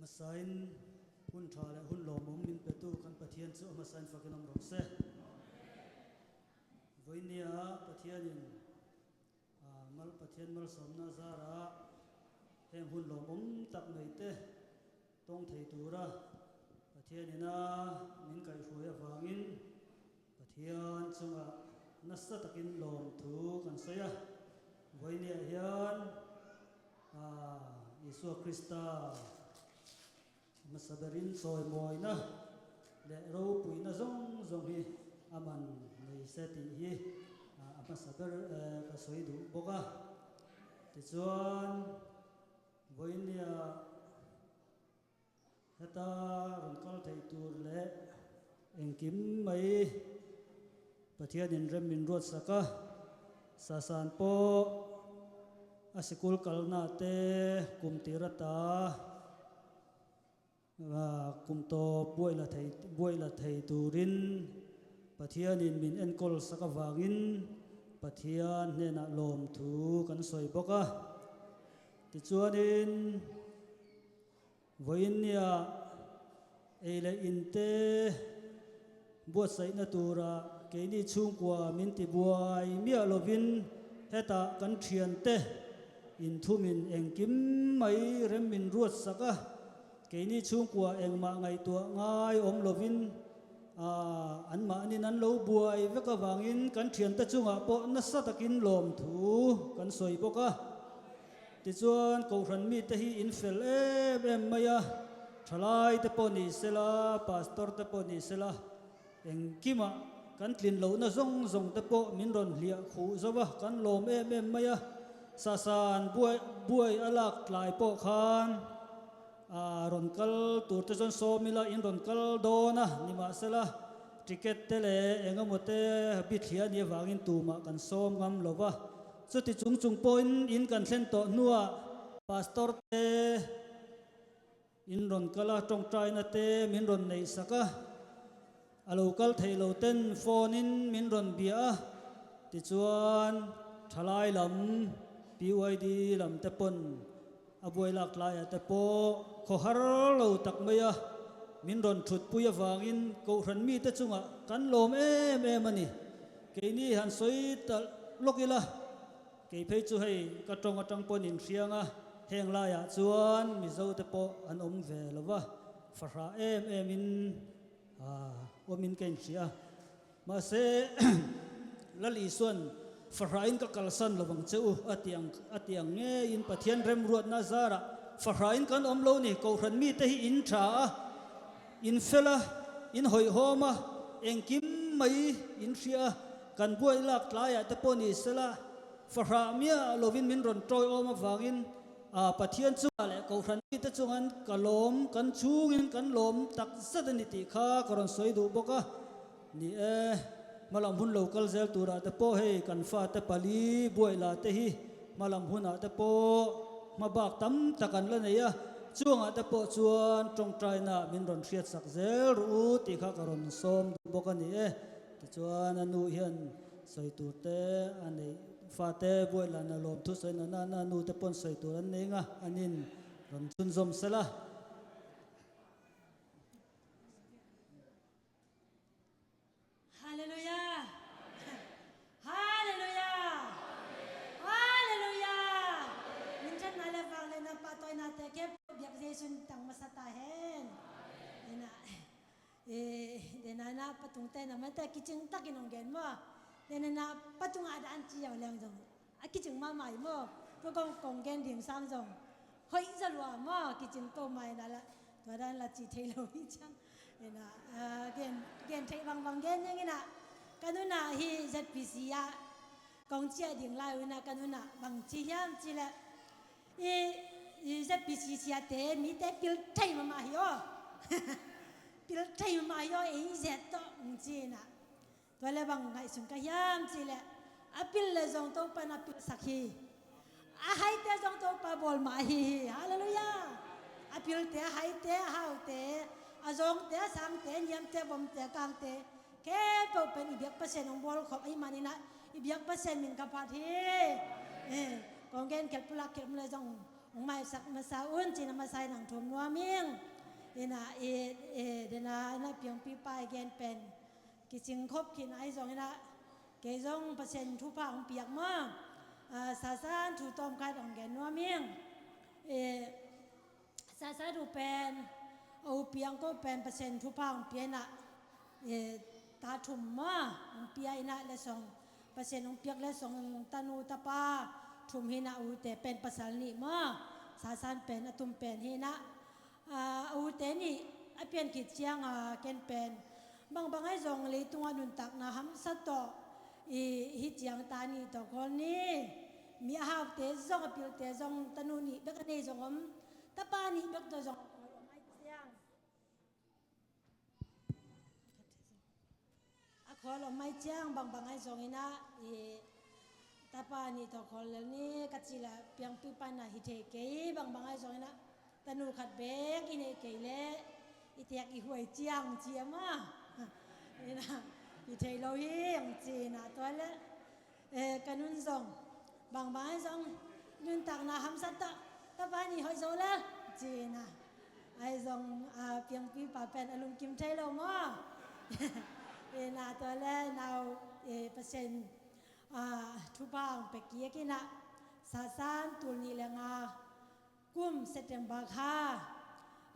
Masa in hun ṭha le hun lawm om min petu kan Pathian chu a masa in fakin om rawh se. Vawinia Pathian in, a, mal, Pathian malsawmna zarah heng hun lawm om tak neite tawng thei tura Pathian in a min kaihhruai avangin Pathian chungah nasa takin lawmthu kan sawi a. Vawinia hian, a, Isua Krista a hmasa berin chawimawina leh ropuina zawng zawng hi a man nei se tih hi, a, a hmasa ber, eh, ka sawi duh bawk a. Tichuan, vawinia heta rawn kal thei tur leh engkim mai Pathianin rem min ruatsak a, Sasan pawh a sikul kalna te kum tir ata, a, kum tawp buaih la thei, buaih la thei turin Pathianin min enkawl sak avangin Pathian hnenah lawmthu kan sawi bawk a. Tichuanin, vawinia ei leh inte buatsaihna tura keini chhungkua min tibuai miah lovin hetah kan ṭhiante inthumin engkim mai rem min ruatsak a, keini chhungkua engmah ngaihtuah ngai awm lovin, a, anmahnin an lo buai vek avangin kan ṭhiante chungah pawh nasa takin lawmthu kan sawi bawk a. Tichuan, kohhran mite hi in fel em em mai a, ṭhalaite pawh ni sela, pastorte pawh ni sela, engkimah kan tlin lohna zawng zawngte pawh min rawn hliah khuh zo va, kan lawm em em mai a. Sasan buai, buai a lak tlai pawh khan, a, rawn kal turte chuan sawm ila in rawn kal dawn a, nimahsela, ticket te leh engemaw te bitthliah a nih avangin tumah kan sawm ngam lo va. Chuti chung chung pawhin in kan thlen tawh hnuah pastor te in rawn kal a, ṭawngṭaina te min rawn neihsak a, a lo kal theih lo ten phone in min rawn bia a, tichuan ṭhalai lam, P Y D lam te pawn a buai lak tlaiah te pawh khawhar lo tak mai a min rawn ṭhutpui avangin kohhran mite chungah kan lawm em em a ni. Keini han sawi ta lawk ila, kei phei chu hei ka ṭawng aṭang pawhin in hria ang a, heng laiah chuan Mizote pawh an awm ve lo va, fahrah em emin, a, awmin ka inhria a. Mahse, Lal Isuan, "Fahrahin ka kalsan lo vang che u," a tih ang, a tih ang ngeiin Pathian remruatna zarah fahrahin kan awm lo ni, kohhran mite hi in ṭha a, in fel a, in hawihhawm a, engkim mai in hria a, kan buai lak tlaiah te pawh ni sela, fahrah miah lovin min rawn ṭawiawm avangin, a, Pathian chungah leh kohhran mite chungah ka lawm, kan chhungin kan lawm tak zet a ni tih kha ka rawn sawi duh bawk a. Ni e, hmalam hun lo kal zel turah te pawh hei kan fate pali buai la te hi hmalam hunah te pawh hmabak tam tak an la nei a, chungah te pawh chuan ṭawngṭaina min rawn hriatsak zel ru u tih kha ka rawn sawm duh bawk a ni e. Tichuan a nu hian sawi turte a neih, fate buai la na lawmthu sawi nana, a nute pawn sawi tur an nei ang a, an in rawn chhunzawm sela. Hallelujah! Hallelujah! Hallelujah! Min ṭhatna leh vangliatna pahtawina te khempeuh biak Jesu'n tang masa ta hen. Ina, e, denana patung te na mate kicing takin hong gen maw. Denana patunga dan ci lo leng zong a kicing mahmah hi maw. Tua kong, kong gen ding sang zong hoih zaw lua maw, kicing to mai na la, tua dan la ci thei lo hi chang. Ina, a, gen, gen thei vang vang gen ning ina, ka nuna hi Z P C a kong ciah ding lai ina, ka nuna bang ci hiam ci leh, i, i Z P C siate mite pil thei mahmah hi aw. Pil thei mahmah hi aw, ei zet tawh, ci ina. Tua leh bang ngaihsun ka hiam ci leh, a pil leh zong Topa'n a pilsak hi. A haite zong Topa bawl mah ahi hi. Hallelujah! A pilte, a haite, a haute, a zawngte, a sangte, a niamte, a bawmte, a kangte, khempeuh pen i biak Pasian hong bawl khawm ahih manin ah, i biak Pasian min ka phat hi. Eh, kong gen khelh pulak khelh mu leh zong Hong maisak masa un, cina masa in hong thum nuam ing. Ina i, i dena ina piangpipa i gen pen kicing khop khin ahi zong ina kei zong Pasian thupha hong piak maw. A, Sasan thu tawm khat hong gen nuam ing. I, Sasan thu pen a u piang ko pen Pasian thupha hong pia ina, e, ta thum maw, hong pia ina le song, Pasian hong piak le song tanu tapa thum hi ina, ute pen pasal nih maw, Sasan pen a tum pen hi ina, a, a ute nih a pian khit ciang a ken pen bangbang ahi zong leitung a nuntakna hamsa tawh i hi ciang ta nih tawh khawl ni, mi a haute zong a pilte zong tanu nih bek a nei zong om, tapa nih bek tawh zong a khawl om ahi ciang. A khawl om mai ciang bangbang ahi zong ina i tapa nih tawh khawl lel ni ka ci la piangpipa ina hi thei kei, bangbang ahi zong ina tanu khat bek i neih kei le i tek i huai ciang ci a maw. Ina hi thei lo hi hong ci ina tua le E, ka nun zong bangbang ahi zong nuntakna hamsa tawh tapa nih hoih zo le ci ina. Ahi zong a, piangpipa pen a lungkim thei lo maw. Ina tua le nau, e, Pasian a, thupha hong pia kik ina Sasan tul nih le nga kum September kha,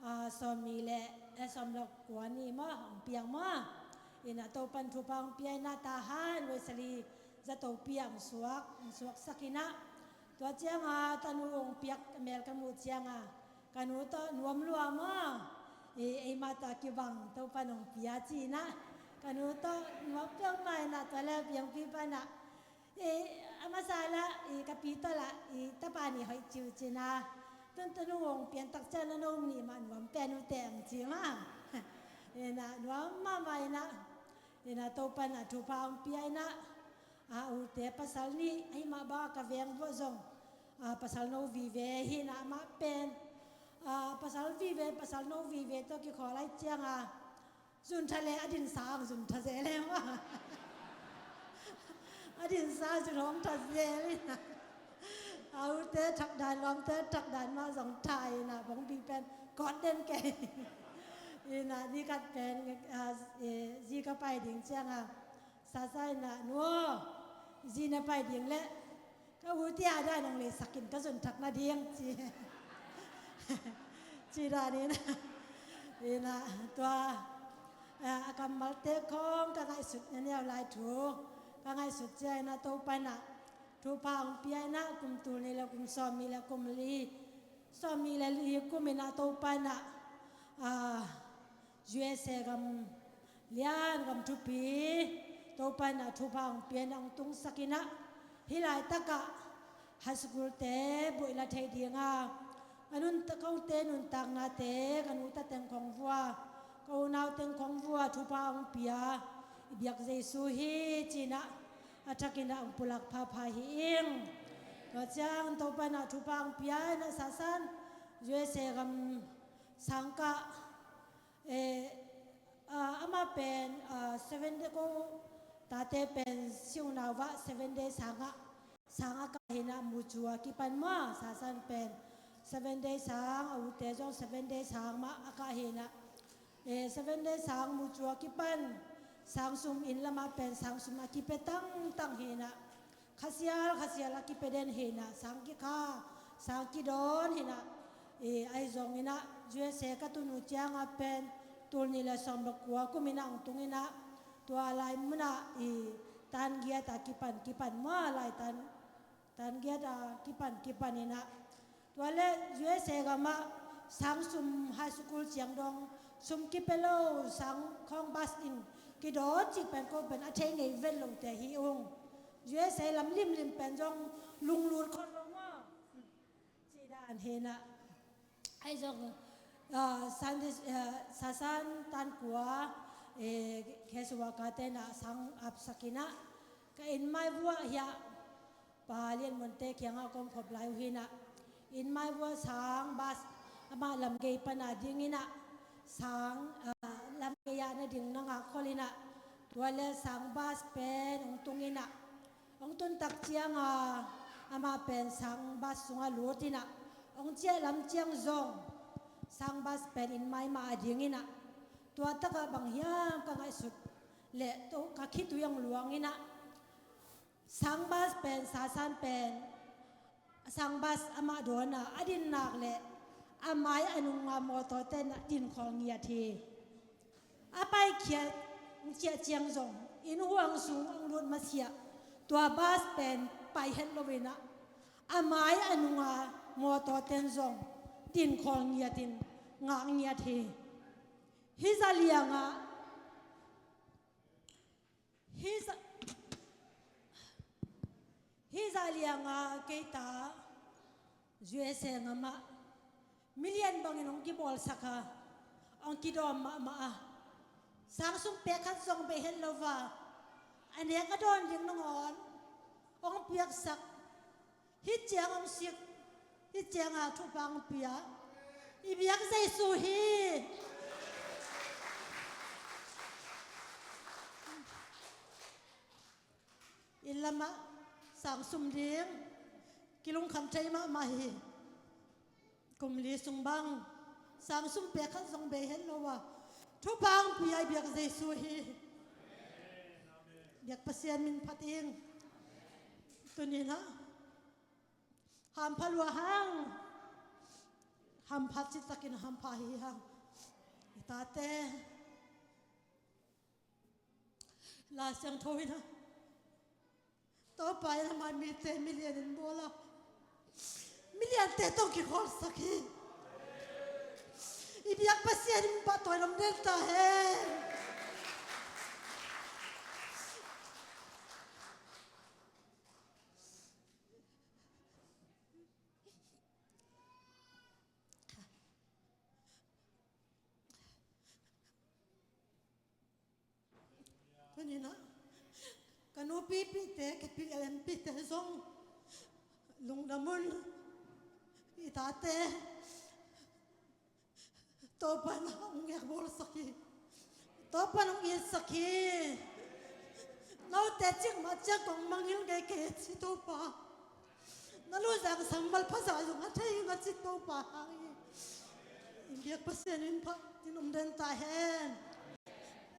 a, sawm nih le, e, sawm le kua ni maw hong piang maw. Ina Topan thupha hong pia ina Tahan Wesley zato pi ah hong suak, hong suaksak ina tua ciang a tanu hong piak mel ka muh ciang a ka nu tawh nuam lua maw. I, eima tawh kibang Topan hong pia ci ina ka nu tawh nuam peuhmah ina tua le piangpipa ina I, a masa la, i, ka pi tawh la, i, tapa nih hoih ci uh ci ina. Tun tanu hong pian tak ciang na no nih mah nuam pen uh teh hong ci mah. Ina, nuam mahmah ina. Ina, Topan a thupha hong pia ina. A, ute pasal nih, ahi mah bang a ka veng vuah zong. A, pasal no vive hi ina mah pen. A, pasal vive, pasal no vive tawh kikhawl ahi ciang a. Zun tha le a dinsa ang zun tha zel e maw. A dinsa zun hong tha zel ina. A ute thak dan, lawmte thak dan mah zong tha ina bong bi pen kawt den kei. Ina ni khat pen, a, e, zi ka pai ding ciang a Sasan ina, nu aw, zi na pai ding le ka u tia dan hong leisak in ka zun thak nading ci. Ci dan ina. Ina tua, a, a kammalte khong ka ngaihsut na neu lai thu ka ngaihsut ciang ina Topan a thupha hong pia ina kum tul nih le kum sawm nih le kum li, sawm nih le li kum ina Topan a, a, U S A gam lian gam thupi Topan a thupha hong pia ina hong tungsak ina hih laitak ah high school te buaih la thei ding a ka nun, ka ute nuntaknate ka nu ta teng khong vua ka unau teng khong vua thupha hong pia i biak Jesu hi ci ina a thak ina hong pulak phapha hi ing. Tua ciang Topan a thupha hong pia ina Sasan U S A gam sang kah, e, a, amah pen, a, Seven Day ko tate pen siunau ah Seven Day sang ah, sang a kah hi ina mucu a kipan maw Sasan pen Seven Day sang, a ute zong Seven Day sang mah a kah hi ina. E, Seven Day sang mucu a kipan sang sum inn lam ah pen sang sum a kipia tangtang hi ina. Khasial khasial a kipia den hi ina sang kikha, sang kidawn hi ina. I, ahi zong ina U S A ka tun uh ciang a pen tul nih le sawm le kua kum ina hong tung ina tua lai mun ah i tan giat a kipan kipan maw lai tan, tan giat a kipan kipan ina. Tua le U S A gam ah sang sum high school ciang dong sum kipia lo sang khawng bus in kidawn cih pen ko pen a thei ngei vet lote hi ung. U S A lam limlim pen zong lunglut khol lo maw. Cih dan hi ina. Ahi zong, a, Sunday, a, Sasan tan kua, e, case worker te ina sang apsak ina ka inn mai vuah hiah Pa Lian Mun te kiangah ka om khop lai uh hi ina, inn mai vuah sang bus amah lamgei pan a ding ina sang, a, lamgei ah na ding na ngak khol ina tua le sang bus pen hong tung ina hong tun tak ciang a amah pen sang bus sungah lut ina Hong ciah lam ciang zong sang bas pen in maimah a ding in ah, tua takah bang hiam ka ngaihsut leh ka khitui hong luang in ah, sang bas pen, Sasan pen sang bas amah dawn a, a din nak leh a mai a nunga mawtawte in ah din khawl ngiat hi. A paikhiat ciah ciang zong inn huang sung hong lut masiah, tua bas pen pai het lo in ah, a mai a nunga mawtawte in zong din khawl ngiat in ngak ngiat hi. Hih zaliang ah, hih za-, hih zaliang ah kei ta U S A ngam ah milian bangin hong kibawlsak a, hong kidawm mahmah a, sang sum pek khat zong bei het lo a, a nek a dawn ding nangawn hong piaksak. Hih ciang hong sik, hih ciang a thupha hong pia i biak Jesu hi. Inn lamah sang sum ding kilungkham thei mahmah hi. Kum li sung bang sang sum pek khat zong bei het lo a, thupha hong pia i biak Jesu hi. Biak Pasian min phat ing. Tuni-in ah hampha lua hang, hampha citakin hampha hi hang. I tate La Siangtho in ah Topa in amah mite milian in bawl a, miliante tawh kikholhsak hi. I biak Pasian in pahtawi lam den ta hen. Tuni-in ah ka nupipihte, ka P L M pite zong lungdam un. I tate Topa in hong ngekbawlsak hi. Topa in hong itsak hi. Note cikmah ciang kong mangngilh ngei kei a ci Topa. Na luzang sang malpha zah zong a thei ing a ci Topa hang hi. I biak Pasian in phat in om den ta hen.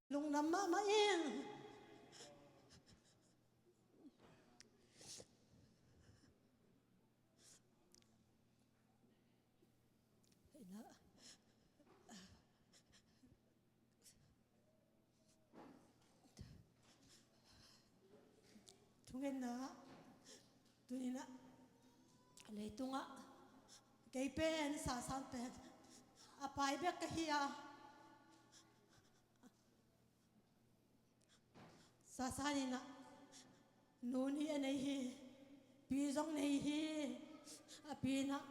Lungdam mahmah ing. Thungetna, tuni-in ah leitungah kei pen Sasan pen a pai bek ka hi a, Sasan in ah nu nih a nei hi, pi zong nei hi. A pi in ah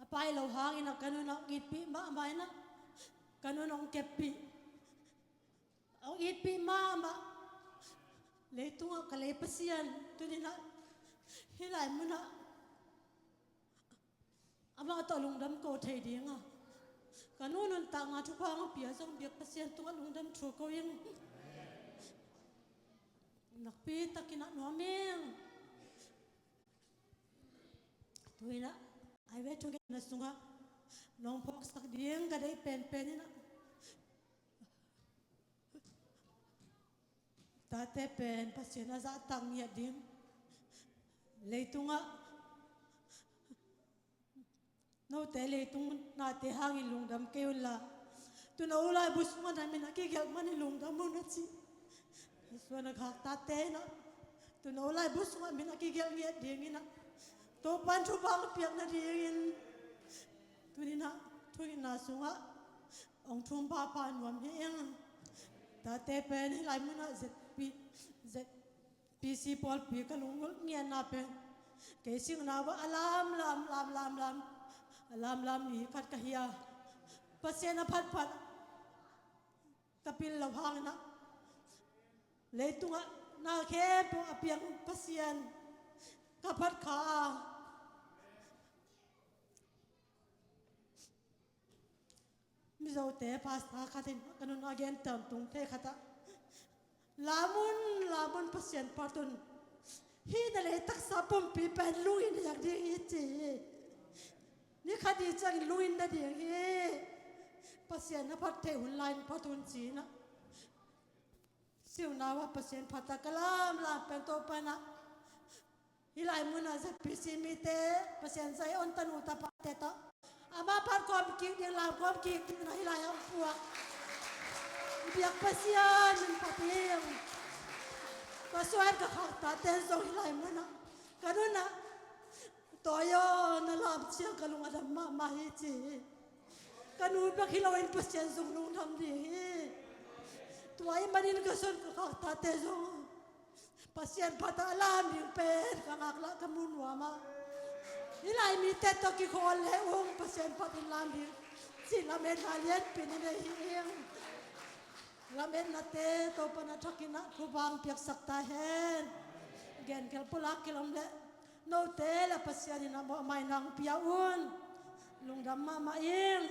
a pai lo hangin ah ka nu in ah hong itpih mahmah in ah, ka nu in ah hong keppih, hong itpih mahmah. Leitungah ka lei Pasian, tuni-in ah hih lai munah amah tawh lungdam ko thei ding a, ka nu nuntakna thupha hong pia zong biak Pasian tungah lungdam thu ko ing. Nakpi takin a nuam ing. Tu-in ah highway thungetna sungah nong phawksak ding ka deih penpen in ah, tate pen Pasian a zahtak ngiat ding. Leitungah note leitung nate hangin lungdam kei unla, tu-in a u laibu sungah na min a kigelh manin lungdam un a ci. Jesu a na khak tate in ah, tu-in a u laibu sungah min a kigelh ngiat dingin ah, Topa in thupha hong piak nadingin tuni-in ah thungetna sungah hong thum pahpah nuam hi ing. Tate pen hih lai munah Z P, Z P C pawlpi ka lunggulh ngiatna pen kei sikna uah a lamlam, lamlam, lam, a lamlam mi khat ka hi a, Pasian a phatphat ka pil lo hangin ah leitungah na khempeuh a piang Pasian ka phat kha a, Mizote pastor khat in ka nunah a gen tawntung thei khat ah, lam un, lam un, Pasian phat un. Hih na lei taksa pumpi pen lungin nek ding hi ci hi. Ni khat ni ciangin lungin na ding hi. Pasian na phat thei hun lai in phat un ci-in ah. Siunau ah Pasian phat a ka lamlam pen Topa in ah, hih lai munah Z P C mite, Pasian Zion tanu tapate tawh, amah phat kawm kik ding, lam kawm kik ding in ah hih lai ah hong puak. I biak Pasian min phat hi. Ka suan ka khaktate zong hih lai munah ka nunah, Toy aw, na lam ciang ka lung a dam mahmah hi ci hi. Ka nu bek hi loin Pasian zong lungdam ding hi. Tua ahih manin ka suan ka khaktate zong Pasian phat a lam ding pen ka ngaklah ka mu nuam a. Hih lai mite tawh kikhawl le ung, Pasian phat in lam ding cih lametna lianpi na nei hi ing. Lametnate Topa in a thakin ah thupha hong piaksak ta hen. Genkhel pulak kilawm leh note le Pasian in a mawhmaina hong pia un. Lungdam mahmah ing.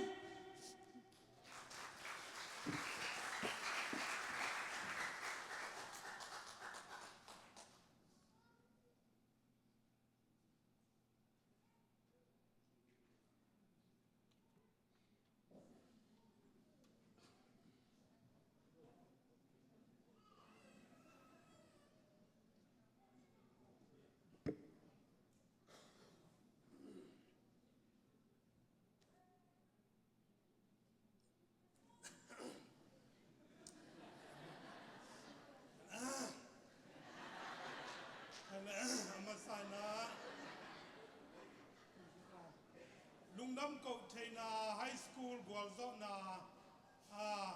A masa in ah lungdam koh theihna, high school gualzawhna, a,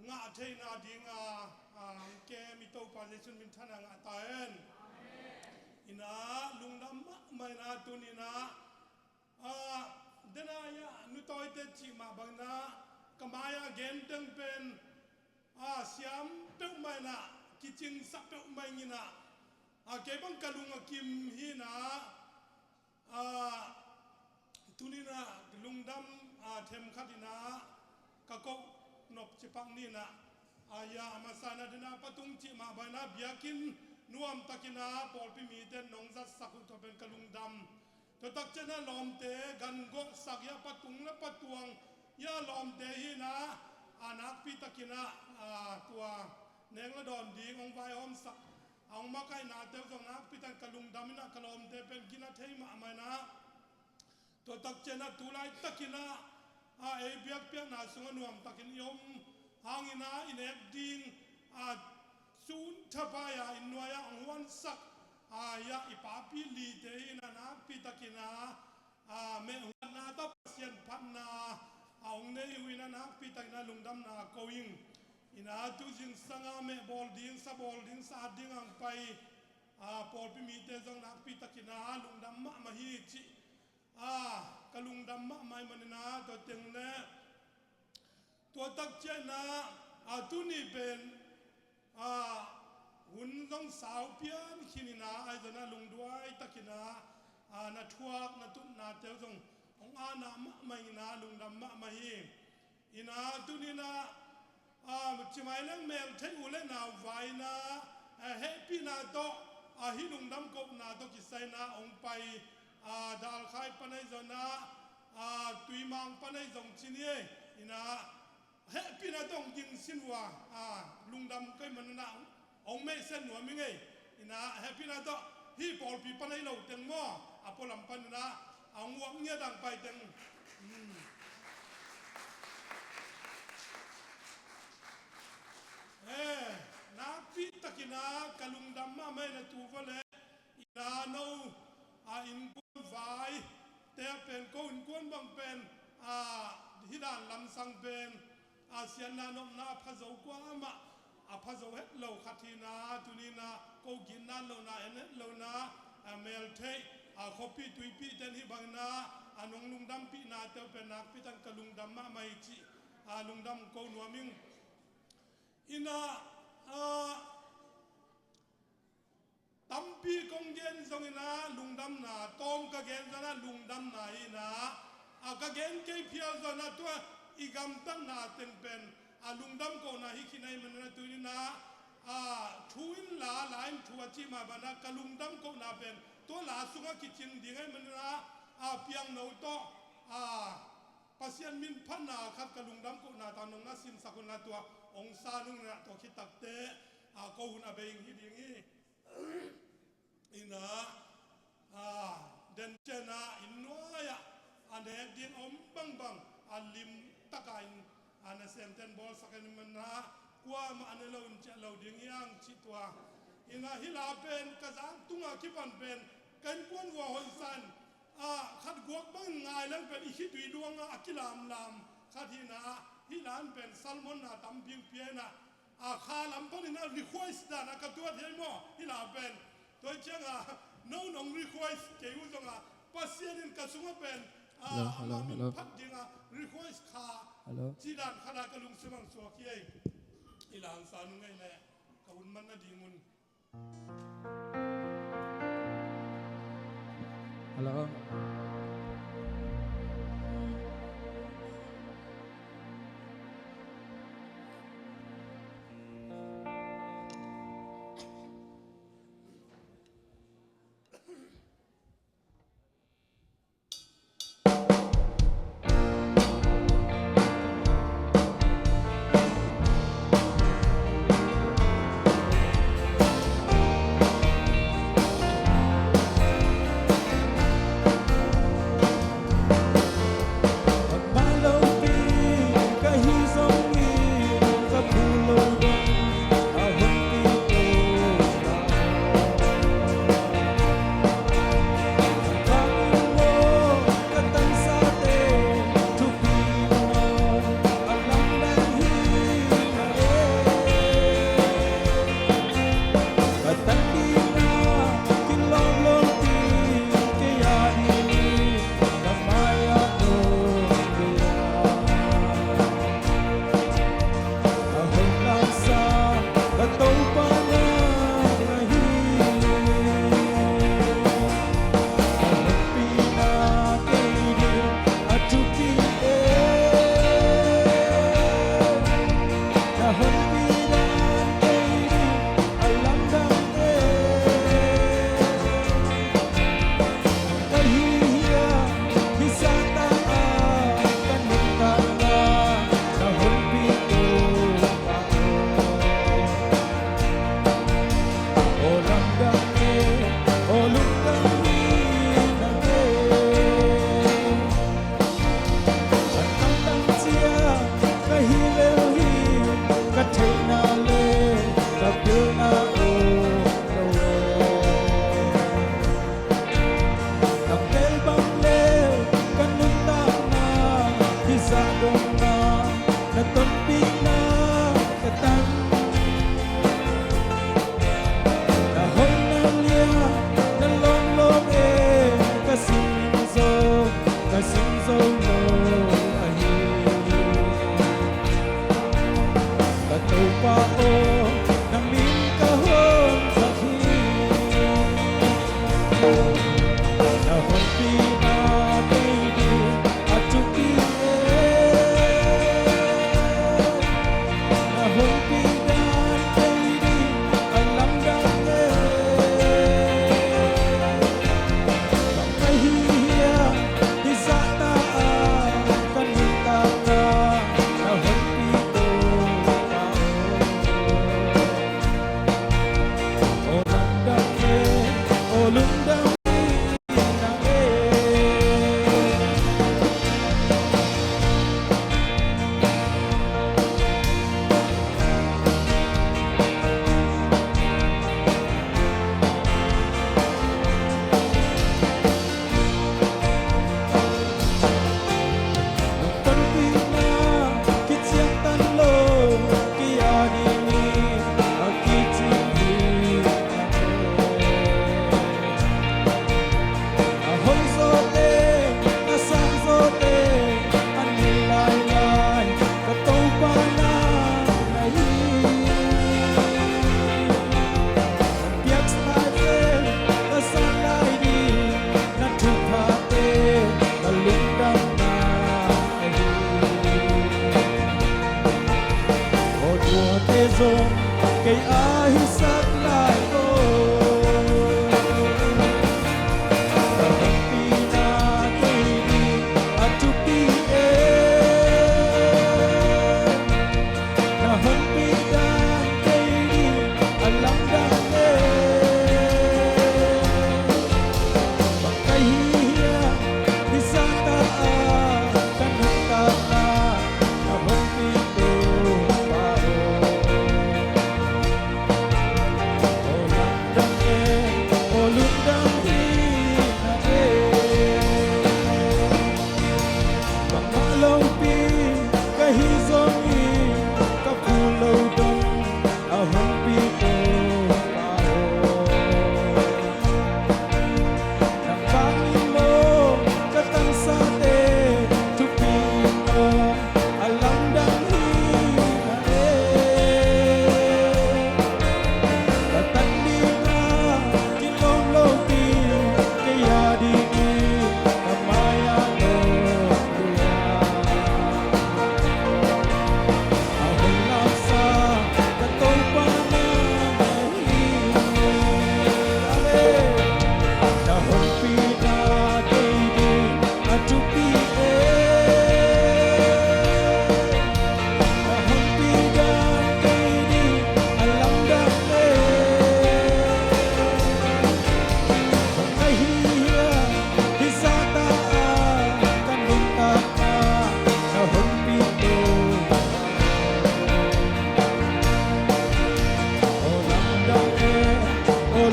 ngah theihna ding a, a, hong kem i Topa Jesu min thanna ngah ta hen. Amen. In ah lungdam mahmah in ah tuni in ah, a, den a, a, Nu Tawite cih mah bangin ah ka mai-ah gen teng pen, a, siam peuhmah in ah, kicingsak peuhmah ing in ah, a, kei bang ka lung a kim hi in ah, a, tuni in ah lungdam, a, themkhat in ah ka koh nop cipak ni in ah, a, a masa in ah den a patung cih mah bangin ah biakinn nuamtak in ah pawlpi mite in nong zatsak uh tawh pen ka lungdam. Tua takciang ah lawmte gan gawhsak, a patung le patuang, a lawmte hi in ah, a, nakpi takin ah, a, tua neng le dawn ding hong vaihawmsak, a, hong makaihnate uh zong nakpi takin ka lungdam in ah ka lawmte pen gina thei mahmah in ah. Tua takciang ah tu laitakin ah, a, ei biakpiakna sungah nuamtakin i om hangin ah i nek ding, a, sun thapai-a inn nuai-ah hong huansak, a, a, i papi lite in ah nakpi takin ah, a, mehhuatna tawh Pasian phatna, a, hong nei uh in ah nakpi takin ah lungdamna ko ing. In ah tu zingsang a meh bawl ding, sa bawl ding, sa at ding a hong pai, a, pawlpi mite zong nakpi takin ah lungdam mahmah hi cih, a, ka lungdam mahmah ahih manin ah tua teng le tua takciang ah, a, tuni pen, a, hun zong sau pian khin in ah, ahi zongin ah lungduai takin ah, a, na thuak na tutnate uh zong hong ana mahmah in ah lungdam mahmah hi. In ah tuni in ah, a, cimai leng mel theih u le nau vai in ah, a, hehpihna tawh, a, hih lungdam kohna tawh kisai in ah hong pai, a, Dalkhai pan ahi zongin ah, a, Tuimang pan ahi zong ci ni ei. In ah hehpihna tawh hong dingsin uh a, a, lungdam ko ahih manin ah hong meihset nuam ing ei. In ah hehpihna tawh hih pawlpi pan ahi lo teng maw, a pualam pan in ah a hong uak ngiat ang pai teng. Hmm. Eh, nakpi takin ah ka lungdam mahmah in ah tu va leh in ah no, a, innkuan vaite ah pen ko innkuan bang pen, a, hih dan lamsang pen, a, siatna nopna a pha zo kuamah a pha zo het lo khat hi in ah, tuni in ah ko gitna lona en het lo in ah, a, mel theih, a, khuapi tuipi ten hih bangin ah, a, nong lungdampihnate uh pen nakpi takin ka lungdam mahmah hi cih, a, lungdam ko nuam ing. In ah, a, tampi kong gen zongin ah lungdamna, tawm ka gen zongin ah lungdamna hi in ah, a, ka gen kei phial zongin ah tua i gamtatna teng pen, a, lungdam kohna hi khin ahih manin ah tuni in ah, a, thu in la la in thu a cih mah bangin ah ka lungdam kohna pen tua la sungah kicing ding ahih manin ah, a piangno tawh, a Pasian min phatna khat ka lungdam kohna tawh nong na sinsak un la, tua ong sa nung na tua khit takteh, a, ko hun a bei hi ding hi. Ina, a, den ciang a inn nuai-ah a nek ding a om bangbang a lim taka in, a, nasem ten bawlsak in, mana kuamah a ne lo in ciah lo ding hi hang cih tua. Ina hih la pen ka zang tunga kipan pen ka innkuan vua hoih sa in, a, khat guak bangin ngai leng pen i khitui duang a kilamlam khat hi-in ah, hih la in pen sermon na tampi hong pia in ah, a, kha lam panin ah request dan a ka tuat hi maw, hih la pen. Tua ciang a, no nong request kei uh zong a, Pasian in ka sungah pen, a, hello, hello, amah min phat ding a request kha, hello, cih dan khat a ka lungsim ah suak hi ei. Hih la hong sa nung ei leh ka hun man nading un. Hello.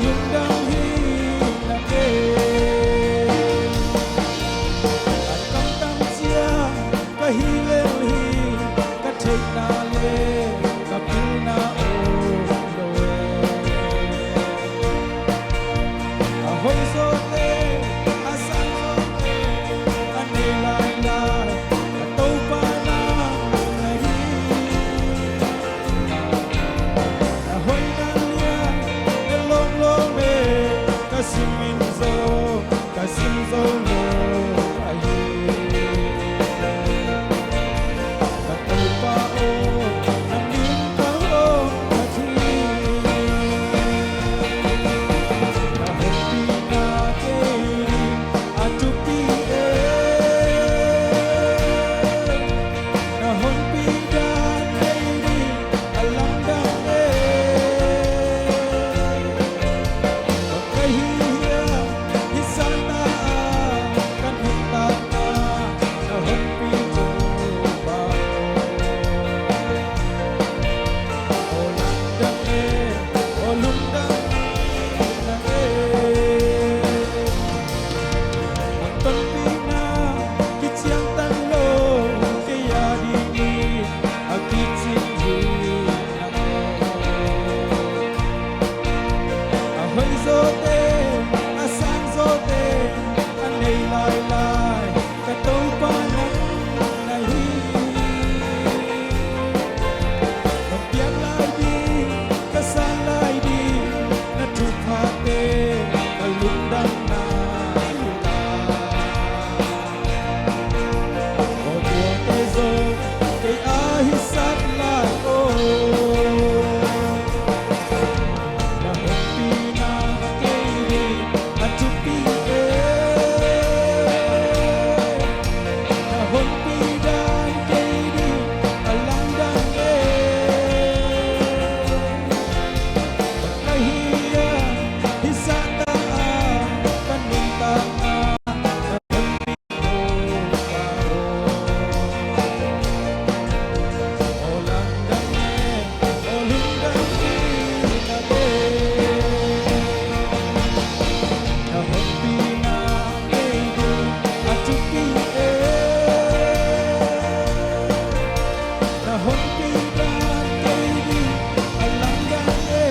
Lungdam hi na e. A kamtam ciang ka hi lel hi, ka theihna le ka pilna om lo e. A hoih zawte, a sang zawte, a nei lailai, ka Topa nang na hi. Na hoihna lian e lawmlawm e, ka sim in zo, ka sim zo lo ahi. Ka Topa aw, na min ka hong phat hi. Na honpina kei a thupi e. Na honpi dan kei ding a lamdang e. Bang ka hi hiam hih zahta a ka nuntakna na honpi Topa aw. Aw lamdang e, aw lungdam na e. Hong tonpihna kiciangtan lo, kei a ding in a kicing hi na aw. A hoih zawte, a sang zawte, a nei lailai, ka Topa nang na hi. Ka piak lai ding, ka san lai ding, na thuphate ka lungdamna hi lai. Aw tuate zong kei a hisat lai aw. Na honpina kei ding a thupi e. Na honpi dan kei ding a lamdang e. Bang ka hi hiam hih zahta a ka nuntakna na honpi Topa aw. Aw lamdang e, aw lungdam hi na e. Na honpina kei ding a thupi e. Na honpi dan kei ding a lamdang e.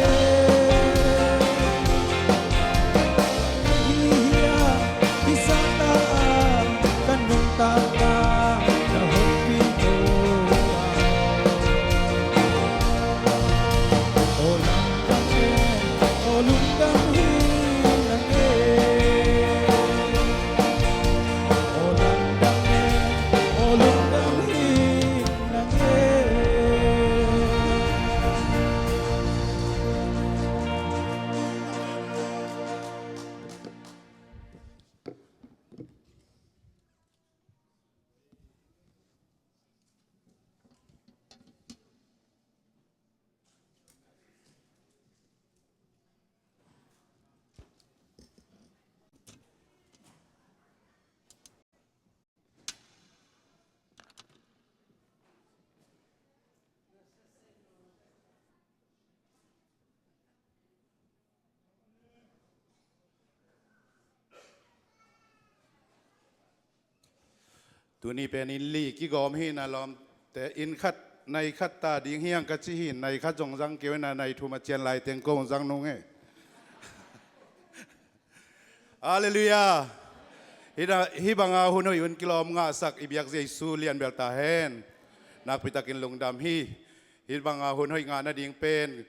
Hi hiam hih zahta a ka nuntakna na honpi Topa aw. Aw lamdang e, aw lungdam hi na e. Aw lamdang e, aw lungdam hi na e. Tuni pen inn li kigawm hi na lawmte, inn khat nai khat ta ding hi hang ka ci hi. Nai khat zong zang kei un a, nai thum a cian lai teng kong zang nung e. Halleluiah. Hih banga hun hoih hun kilawm ngahsak i biak Jesu lianbel ta hen. Nakpitakin lungdam hi. Hih banga hun hoih ngah nading pen,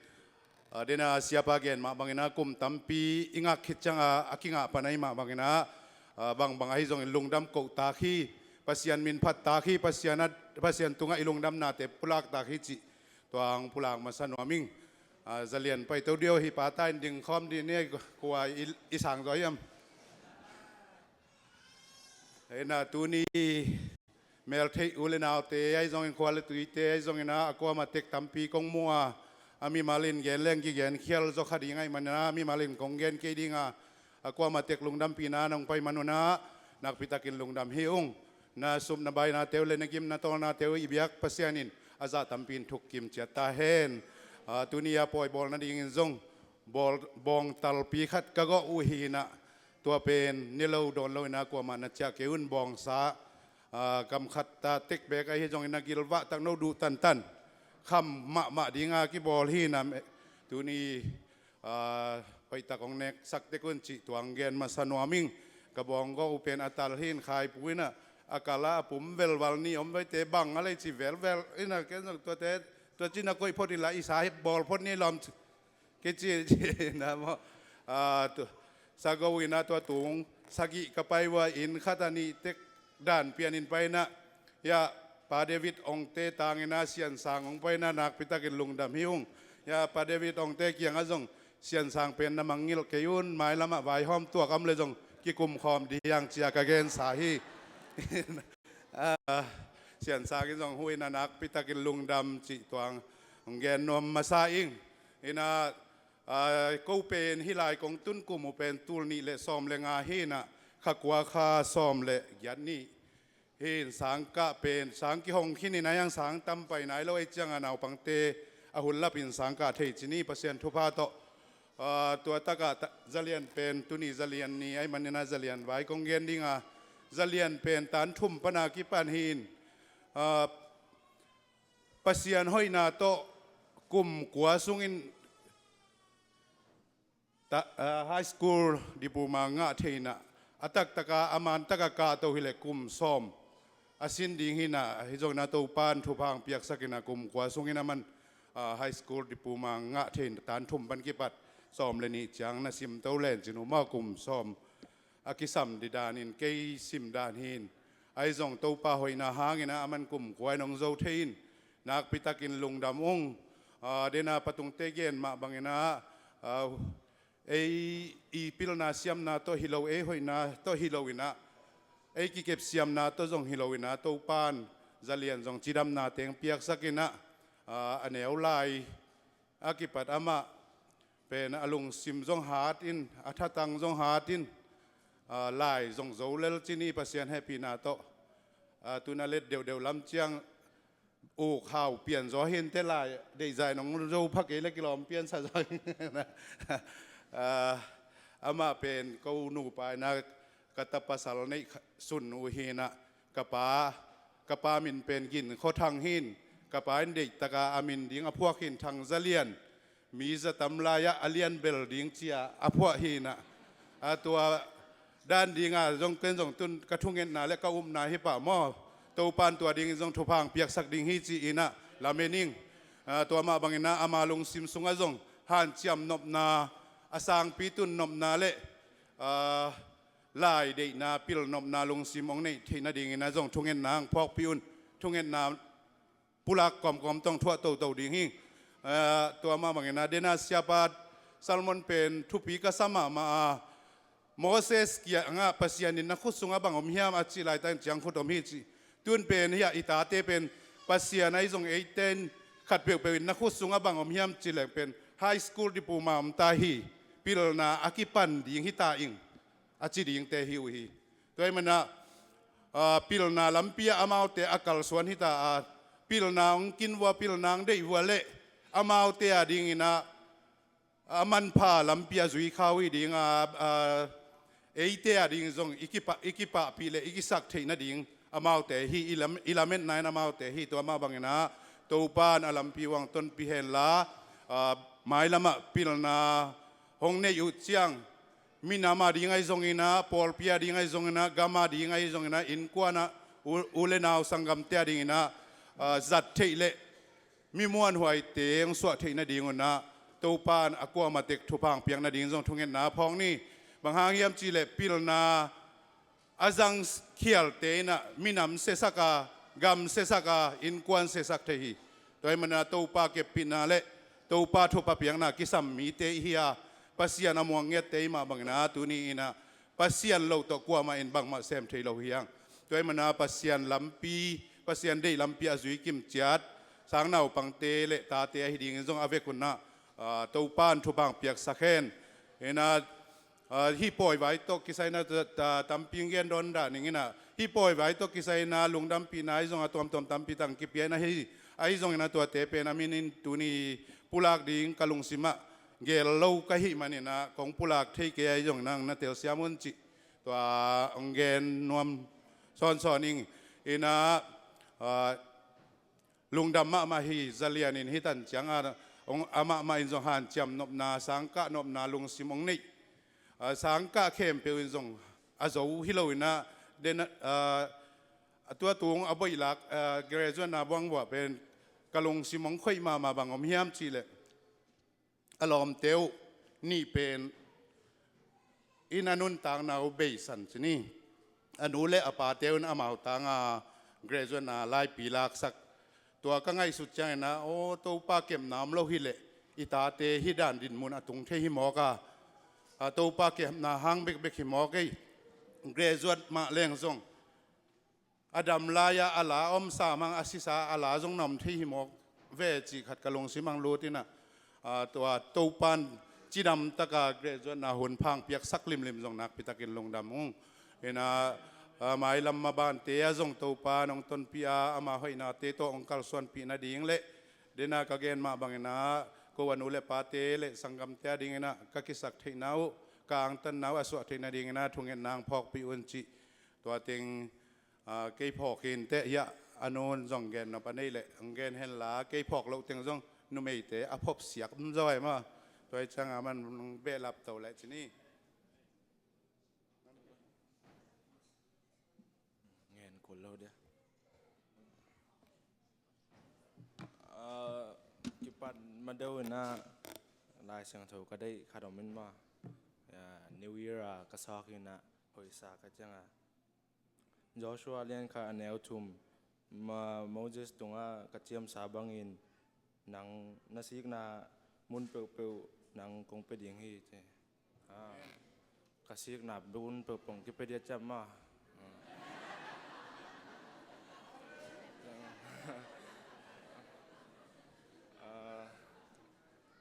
a, dena siapa gen mah bangin a kum tampi i ngak khit cianga a kingah pan ahi mah bangin a, a, bangbang ahi zongin lungdam kohtak hi. Pasian min phattak hi. Pasian a, Pasian tungah i lungdamnate pulaktak hi cih tua hong pulak masa nuam ing. A, zalian paito diau hi pata in ding khawm dih ni, kua i, i sang zaw hiam? Hei na tuni meltheih u le naute ahi zongin, khua le tuite ahi zongin a, a kuamah tek tampi kong mu a, a mimal in gen leng kigen khial zaw kha ding ahih manin a, a mimal in kong gen kei ding a, a kuamah tek lungdampihna nong pai man un a, nakpitakin lungdam hi ung. Na sup na bainate uh le na gim na tawlnate uh i biak Pasian in a zah tampi in thuk kim ciat ta hen. A, tuni a pawi bawl nadingin zong bawl, bawngtalpi khat ka gawh uh hi inah, tua pen ne lo dawn lo inah kuamah na ciah kei un. Bawngsa, aa, kam khat ta tek bek ahi zongin a gilvah tak no duh tantan kham mahmah dinga kibawl hi inah, tuni, aa, hoihtak hong neksak tek un cih tua hong gen masa nuam ing. Ka bawng gawh uh pen a tal hi in, khaipu inah a kal a, a pum velval ni om vaite bang a lei ci velvel inah, ken zong tuate, tua cina koih phot inla i sa hi bawl phot ni lawm kici, ci na maw? Ah, tu, sago inah tua tung sagih ka pai ua, inn khat a nih tek dan pianin pai inah, ya, Pa David Ongte tang inah Siansang hong pai inah nakpitakin lungdam hi ung. Ya, Pa David Ongte kiangah zong Siansang pen na mangngilh kei un, mailamah vaihawm tuak om le zong kikumkhawm dih hiang cia ka gensa hi. Ah, Siansang in zong hu inah nakpitakin lungdam cih tuang hong gen nuam masa ing. Inah, ah, ko pen hih lai kong tun kum uh pen tul nih le sawm le nga hi inah, kha kua kha sawm le giat nih hi in, sangkah pen sang kihong khin inah, hiang sang tam pai nai lo ei ciangah naupangte a hun lapin sangkah thei ci ni, Pasian thupha tawh. Ah, tua takah ta, zalian pen tuni zalian ni ahih manin ah zalian vai kong gen dinga, zalian pen tan thum pana kipan hi in, ah, Pasian hoihna tawh kum kua sungin ta, ah, high school diploma ngah thei inah, a taktaka a man taka kahto hileh kum sawm a sin ding hi inah, ahi zongin ah Topan thupha hong piaksak inah kum kua sungin aman, ah, high school diploma ngah thei inah tan thum pan kipat sawm le nih ciang na simto len cin uh maw, kum sawm a kisam dih danin kei sim dan hi in. Ahi zong Topa hoihna hangin ah aman kum kua in hong zo thei in, nakpitakin lungdam ung. Ah, dena patungte gen mah bangin ah, ah, ei i pilna siamna tawh hi lo, ei hoihna tawh hi lo inah, ei kikep siamna tawh zong hi lo inah, Topan zalian zong cidamna teng piaksak inah, ah, a neu lai a kipat amah pen a lungsim zong hat in, a thatang zong hat in, ah, lai zong zo lel ci ni, Pasian hehpihna tawh. Ah, tun a let deuhdeuh lam ciang uk hau pian zaw hi inteh, lai deihzai nong zo pha kei le kilawm piansa zaw hi. Ah, amah pen ko nupa inah ka ta pasal neih kha, sun uh hi inah, ka pa, ka pa min pen Gin Khua Thang hi in, ka pa in deihtaka a min ding a phuak hi in, Thang Zalian, mi za tam lai-ah a lian bel ding ci-a a phuah hi inah. A tua dan dinga zong ken zong tun ka thungetna le ka upna hi pah maw, Topan tua dingin zong thupha hong piaksak ding hi ci inah lamen ing. Ah, tua mah bangin ah ama lungsim sungah zong hanciam nopna, a sangpi tun nopna le, ah, lai deihna, pil nopna lungsim hong neih theih nadingin ah zong thungetna hong phawkpih un. Thungetna pulak kawmkawm tawh thuah toto ding hi. Ah, tua mah bangin ah dena siapa Salmon pen thupi ka sa mahmah a, Moses kiangah Pasian in na khut sungah bang om hiam a cih laitakin ciangkhut om hi ci. Tun pen hiah i tate pen Pasian ahi zong eite in khat peuhpeuh in na khut sungah bang om hiam cih leng pen high school diploma om ta hi. Pilna a kipan ding hi ta ing, a ci dingte hi uh hi. Tua ahih manin ah, ah, pilna lampi ah amaute a kalsuan hi ta a, pilna hong kin vua, pilna hong deih vua le amaute a dingin ah a manpha lampi a zui kha uh hi ding a, ah, eite a ding zong i kipah, i kipahpih le i kisak theih nading amaute hi, i lam, i lametna in amaute hi. Tua mah bangin ah Topan a lampi uh hong tonpih hen la, ah, mailamah pilna hong neih uh ciang, minam a ding ahi zongin ah, pawlpi a ding ahi zongin ah, gam a ding ahi zongin ah, innkuan ah, u, u le nau sanggamte a dingin ah, ah, zat theih le mi muanhuaite hong suah theih nadingun ah Topan a kuamah tek thupha hong piak nading zong thungetna phawk ni. Bang hang hiam cih leh pilna a zang khialte in ah minam siasak a, gam siasak a, innkuan siasak thei hi. Tua ahih manin ah Topa keppihna le Topa thupha piakna kisam mite i hi a, Pasian a muang ngiatte i hih mah bangin ah tuni in ah Pasian lo tawh kuamah in bangmah sem thei lo hi hang. Tua ahih manin ah Pasian lampi, Pasian deih lampi a zui kim ciat sang naupangte le tate ahi dingin zong a vekun ah, ah, Topan thupha hong piaksak hen. In ah, ah, hih pawivai tawh kisai in ah ta, ta, tampi gen dawn dah ning in ah, hih pawivai tawh kisai in ah lungdampihna ahi zong a tuamtuam tampi tak kipia in ah hi, ahi zongin ah tuate pen a min in tuni pulak ding ka lungsim ah gel lo ka hih manin ah kong pulak thei kei ahi zongin ah na telsiam un cih tua hong gen nuam sawnsawn ing. In ah, ah, lungdam mahmah hi. Za Lian in hih tan ciang ah hong, amah mah in zong hanciam nopna, sangkah nopna lungsim hong neih. Ah, sangkah khempeuh in zong a zo hi lo in ah, den, ah, a tua tung a boih lak, ah, graduate-na buang buah pen ka lungsim hong khoih mahmah. Bang om hiam cih leh, a lawmte uh nih pen in a nuntakna uh beisan ci ni. A nu le a pate un amau tang a graduate-na laipi laksak. Tua ka ngaihsut ciangin ah, aw, Topa kepna om lo hi leh i tate hih dan dinmun a tung thei hi mawk a, a, Topa kepna hang bekbek hi mawk ei. Graduate mah leng zong a dam lai-a a la om sam hang, a sisa a la zong na om thei hi mawk ve cih khat ka lungsim hang lut in ah, a, tua Topa'n cidam taka graduate-na hun pha hong piaksak limlim zong nakpi takin lungdam ung. In ah, a, mailam mabante ah zong Topa'n hong tonpih a, ama hoihnate tawh hong kalsuanpih nading le, den a ka gen mah bangin ah, ko a nu le pate le sanggamte a dingin ah ka kisap theihna uh, ka angtanna uh a suah theih nadingin ah thungetna hong phawkpih un cih. Tua teng, ah, kei phawk hi inteh, hiah a nu'n zong gen nop a neih leh hong gen hen la, kei phawk loh teng zong numeite a phopsiak om zaw e maw. Tua hi ciang a man behlap to leh ci ni. Ngen kul lo dia. Ah, kipat madeuh in ah Lai Siangtho ka deih khat om in maw. Ah, New Year a ka sawk in ah hoihsa ka ciang a, Joshua lian khat a neu thum, ma, Moses tungah ka ciamsa bangin nang na sikna mun peuhpeuh nang kong pia ding hi ci. Ah, ka sikna mun peuhpeuh kipia dia ciam maw. Ah,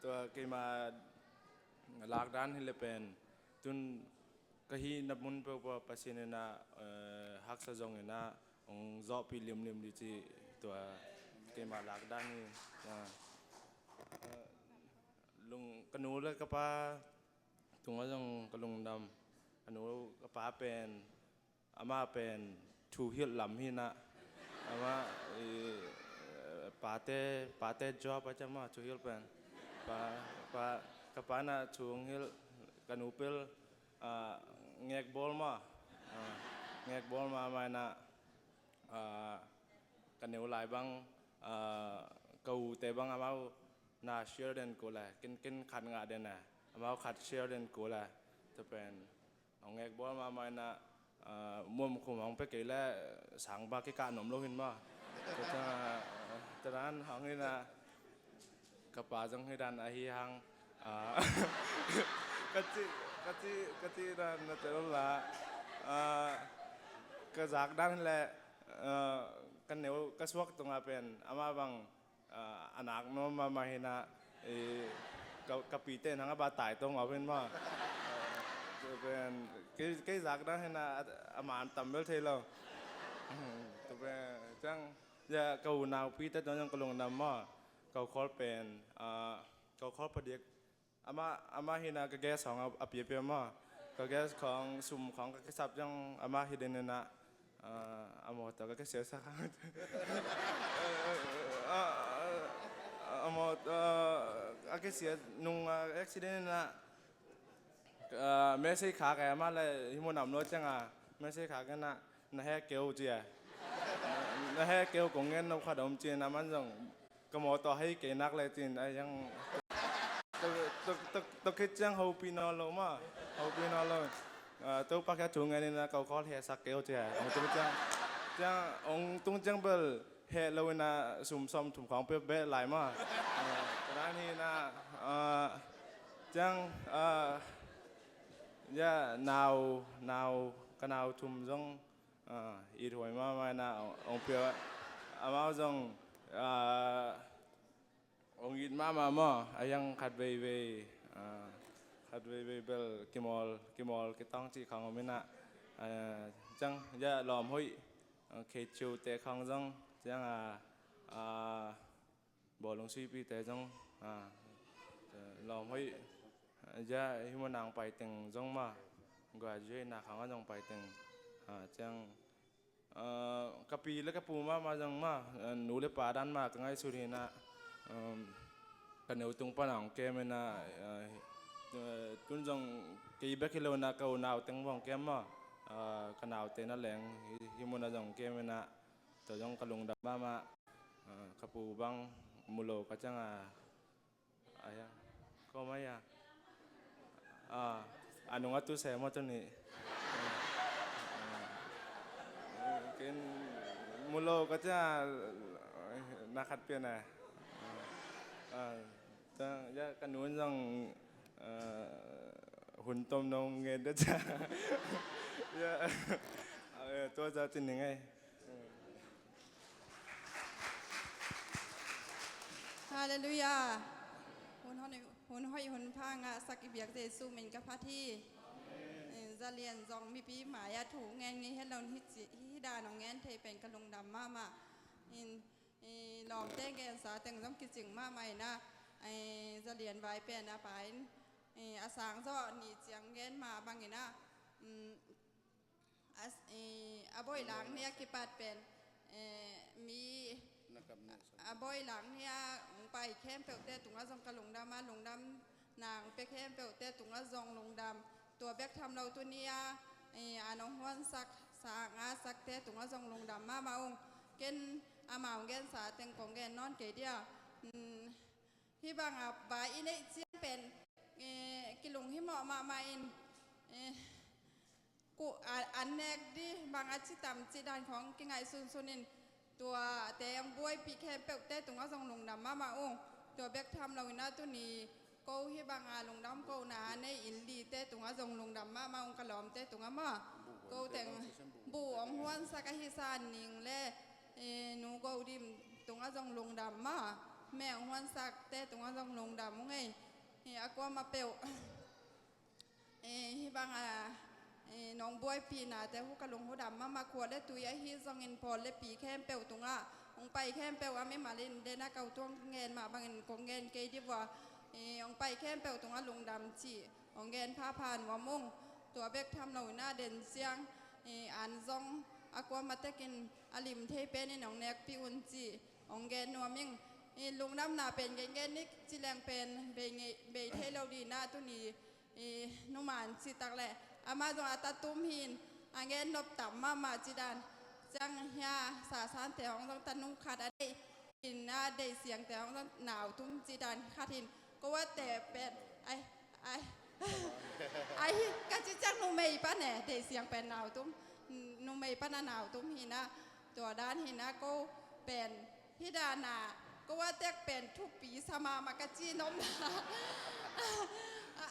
tua keima lakdan hi leh pen, tun ka hihna mun peuhpeuh Pasian in ah, eh, haksa zongin ah hong zawhpih limlim ding ci, tua keima lakdan hi. Ah, eh, lung, ka nu le ka pa tungah zong ka lungdam. Ka nu ka pa pen, amah pen thuhilh lam hi in ah, amah, i, eh, pate, pate job a ciam maw, thuhilh pen. Pa, pa, ka pa in ah thu hong hilh, ka nu pen, ah, ngekbawl maw. Ah, ngekbawl mahmah in ah, ah, ka neu lai bang, ah, ka ute bang amau na share den kul a, ken, ken khat ngah den a, amau khat share den kul a. Tua pen hong ngekbawl mahmah in ah, ah, muamkhum hong pia kei leh sang bang kikah nuam lo hi in maw. Tua ciang, ah, tua dan hong hi in ah, ka pa zong hi dan ahi hang, ah, ka cih, ka cih, ka cih dan na tel la, ah, ka zak dan hi leh, ah, ka neu, ka suak tungah pen amah bang, ah, a nak nuam mahmah hi in ah, i, ka, ka pite in hang a ba tai tong a pen maw. Ah, tua pen, kei, kei zak dan hi in ah, a man tam bel thei lo. Tua pen, ciang, ya, ka unaupite tawh zong ka lungdam maw. Ka ukhawl pen, ah, ka ukhawl padiak, amah, amah hi in ah ka gas khawng a, a piapia maw. Ka gas khawng, sum khawng ka kisap ciang amah hi den in ah, ah, a mawtaw ka kisiasak hang. Ah, ah, a mawtaw, ah, a kisia nung, ah, accident in ah, ah, message khak e, amah leh hih mun a om lo ciang a, message khak in ah, na heh kei uh ci a. Na heh kei uh, kong ngen nop khat om ci in, aman zong ka mawtaw hei kei nak leh ci in, a hiang. Tua, tua, tua, tua khit ciang hopih nawn lo maw. Hopih nawn lo. Ah, Topa kiang thu ngen in ah ka ukhawl hehsak kei uh ci a. Hong tung ciang, ciang, hong tung ciang bel heh lo in ah sum sawmthum khawng pia beh lai maw. Ah, tua dan hi in ah, ah, ciang, ah, ya, nau, nau, ka nau thum zong, ah, ithuai mahmah in ah hong, hong pia, amau zong, ah, hong it mahmah maw, a hiang khat veivei, ah, khat veivei bel kimawl, kimawl kitawng cih khawng om in ah, ah, ciang, ya, lawm hoih, ah, Kei Ciu te khawng zong, ciang, ah, ah, Bawlung Suipite zong, ah, lawm hoih, Ja, hih munah hong pai teng zong mah, graduate na khang a zong pai teng, ah, ciang, ah, ka pi le ka pu mahmah zong mah, ah, nu le pa dan mah ka ngaihsut hi na, um, ka neu tung pan a hong kem hi na, ah, ah, tun zong kei bek hi lo na ka unau teng bang hong kem mah, ah, ka naute na leng hih, hih munah zong kem hi na, tua zong ka lungdam mahmah, ah, ka pu bang mu lo ka ciang a, Aya, ko maya. Ah, anung atu se mo tu ni. Kin mulo ka cia na khat pian a. Ah, ta ya ka nun zong, ah, hun tom nong ngen da cia. Ya. Ah, tua za tin ni ngai. Halleluiah. Hun hoih, hun hoih, hun pha ngahsak i biak Jesu min ka phat hi. Eh, Za Lian zong mipi mai-ah thu ngen ngei het lo hi ci, hih dan hong ngen thei pen ka lungdam mahmah. In, eh, lawmte gensa teng zong kicing mahmah in ah, eh, Za Lian vai pen a pa in, eh, a sang zawh ni ciang gen mah bangin ah, mm, A, eh, a bawi lang ni a kipat pen, eh, mi, a bawi lang ni a hong pai khempeuhte tungah zong ka lungdam a, lungdam nang pia khempeuhte tungah zong lungdam. Tua bek tham lo tuni a, eh, an hong huansak, sang a sakte tungah zong lungdam mahmah ung. Ken amau gensa teng kong gen nawn kei dia. Hmm, hih bangah vai i neih ciang pen, eh, kilunghimawh mahmah in, eh, ku, a, an nek dih bang a ci tam cih dan khawng kingaihsunsun in, tuate hong buaipih khempeuhte tungah zong lungdam mahmah ung. Tua bek tham lo in ah tuni ko hih bangah lungdam kohna a nei inn lite tungah zong lungdam mahmah ung, ka lawmte tungah maw. Ko teng bu hong huansak ahi San Ning le, eh, Nu Go Dim tungah zong lungdam maw. Me hong huansakte tungah zong lungdam ung ei. Eh, a kuamah peuh. Eh, hih bangah, eh, nong buaipihnate uh ka lunghudam mahmah, khua le tui ahi zongin pawl le pi khempeuh tungah hong pai khempeuh a mimal in den a kau tuang ngen mah bangin kong ngen kei dih vua. Eh, hong pai khempeuh tungah lungdam cih hong gen phapha nuam ung. Tua bek tham lo in ah den ciang, eh, an zong a kuamah tekin a lim thei penin hong nekpih un cih hong gen nuam ing. Eh, lungdamna pen gengen nik ci leng pen bei ngei, bei thei lo dih in ah tuni, i, numan citak le amah zong a tatum hi in, a ngen nop tam mahmah ci dan. Ciang hia Sasante hong zong tanu khat a deih in, a deih siangte hong zong nautum ci dan khat hi in. Ko a te pen ai, ai, ai hi ka ci ciang numei pan e, deih siang pen nautum, numei pan a nautum hi in ah, tua dan hi in ah ko pen Hih dan ah ko a tek pen thupi sa mahmah ka ci nopna.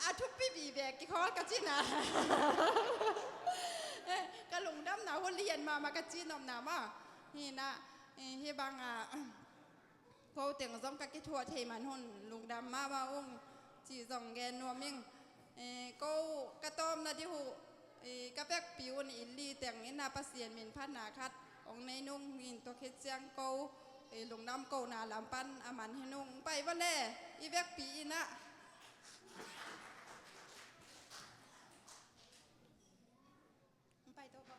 A thupi vive kikhawl ka cihna. Eh, ka lungdamna hun lian mahmah ka ci nopna mah. Hi in ah, eh, hih bangah ko teng zong ka kithuah thei man hun lungdam mahmah ung. Cih zong gen nuam ing. Eh, ko ka tawpna dih uh, eh, ka vekpi un inn li teng in ah Pasian min phatna khat hong nei nung in, tua khit ciang ko, eh, lungdam kohna lam pan a man hi nung. Pai va le, i vekpi in ah. Pai to ko.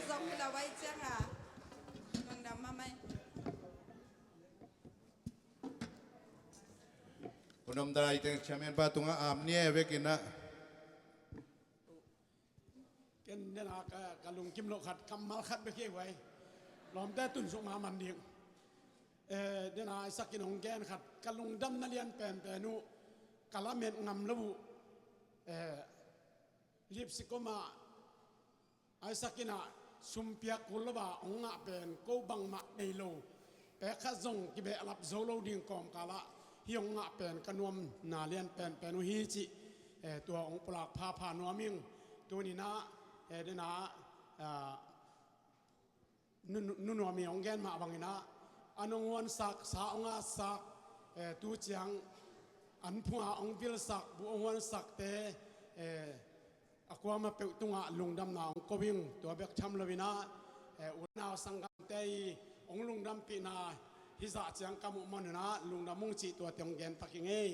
Zong hi lo vai ciang a, lungdam mahmah ing. Hun om dai teng chairman pa tungah am ni e vekin ah. Ken dena ka, ka lungkim loh khat, kammal khat bek hi ei. Lawmte tunsuk mahmah ding. Eh, dena Isaac in hong gen khat, ka lungdamna lian penpen uh, ka lamet ngam lo uh. Eh, Lipsik om ah, Isaac in ah sum piak kul lo a hong ngah pen ko bangmah nei lo, pek khat zong kibehlap zo lo ding kawmkal ah hih hong ngah pen ka nuamna lian penpen uh hi cih, eh, tua hong pulak phapha nuam ing. Tuni-in ah, eh, dena, ah, Nu, Nu, Nu Nuam in hong gen mah bangin ah, an hong huansak, sa hong atsak, eh, tu ciang an phunga hong vilsak, bu hong huansakte, eh, a kuamah peuh tungah lungdamna hong ko ing. Tua bek tham loin ah, eh, unau sanggamte i hong lungdampihna hih zah ciang ka muh manin ah lungdam ung cih tuate hong gen tak ing ei.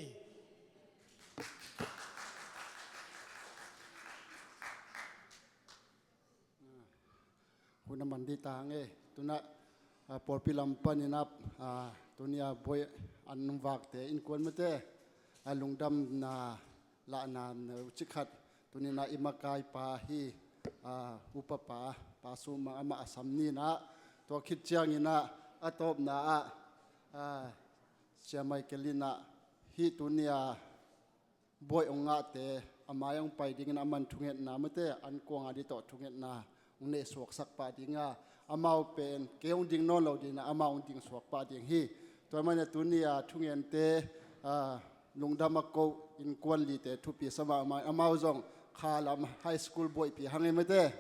Hun a man dih ta hang e. Tuna, ah, pawlpi lam panin ah, ah, tuni a buai an vakte innkuan mite, ah, lungdamna lahna, ah, cik khat. Tuni-in ah i makaipa hi, ah, upapa, Pa Sum Mang, amah a sam ni-in ah, tua khit ciangin ah, a tawpna ah, ah, Sia Michael in ah, hih tuni a buai hong ngahte, a mai hong pai dingin a man thungetna mite, an kuang a dih tawh thungetna hong neihsuaksak pah ding a, amau pen kei hong ding nawn lo ding a, amau hong dingsuak pah ding hi. Tua manin ah tuni a thungente, ah, lungdam a koh innkuan lite thupi sa mahmah, amau zong kha lam high school buaipih hang ei mite.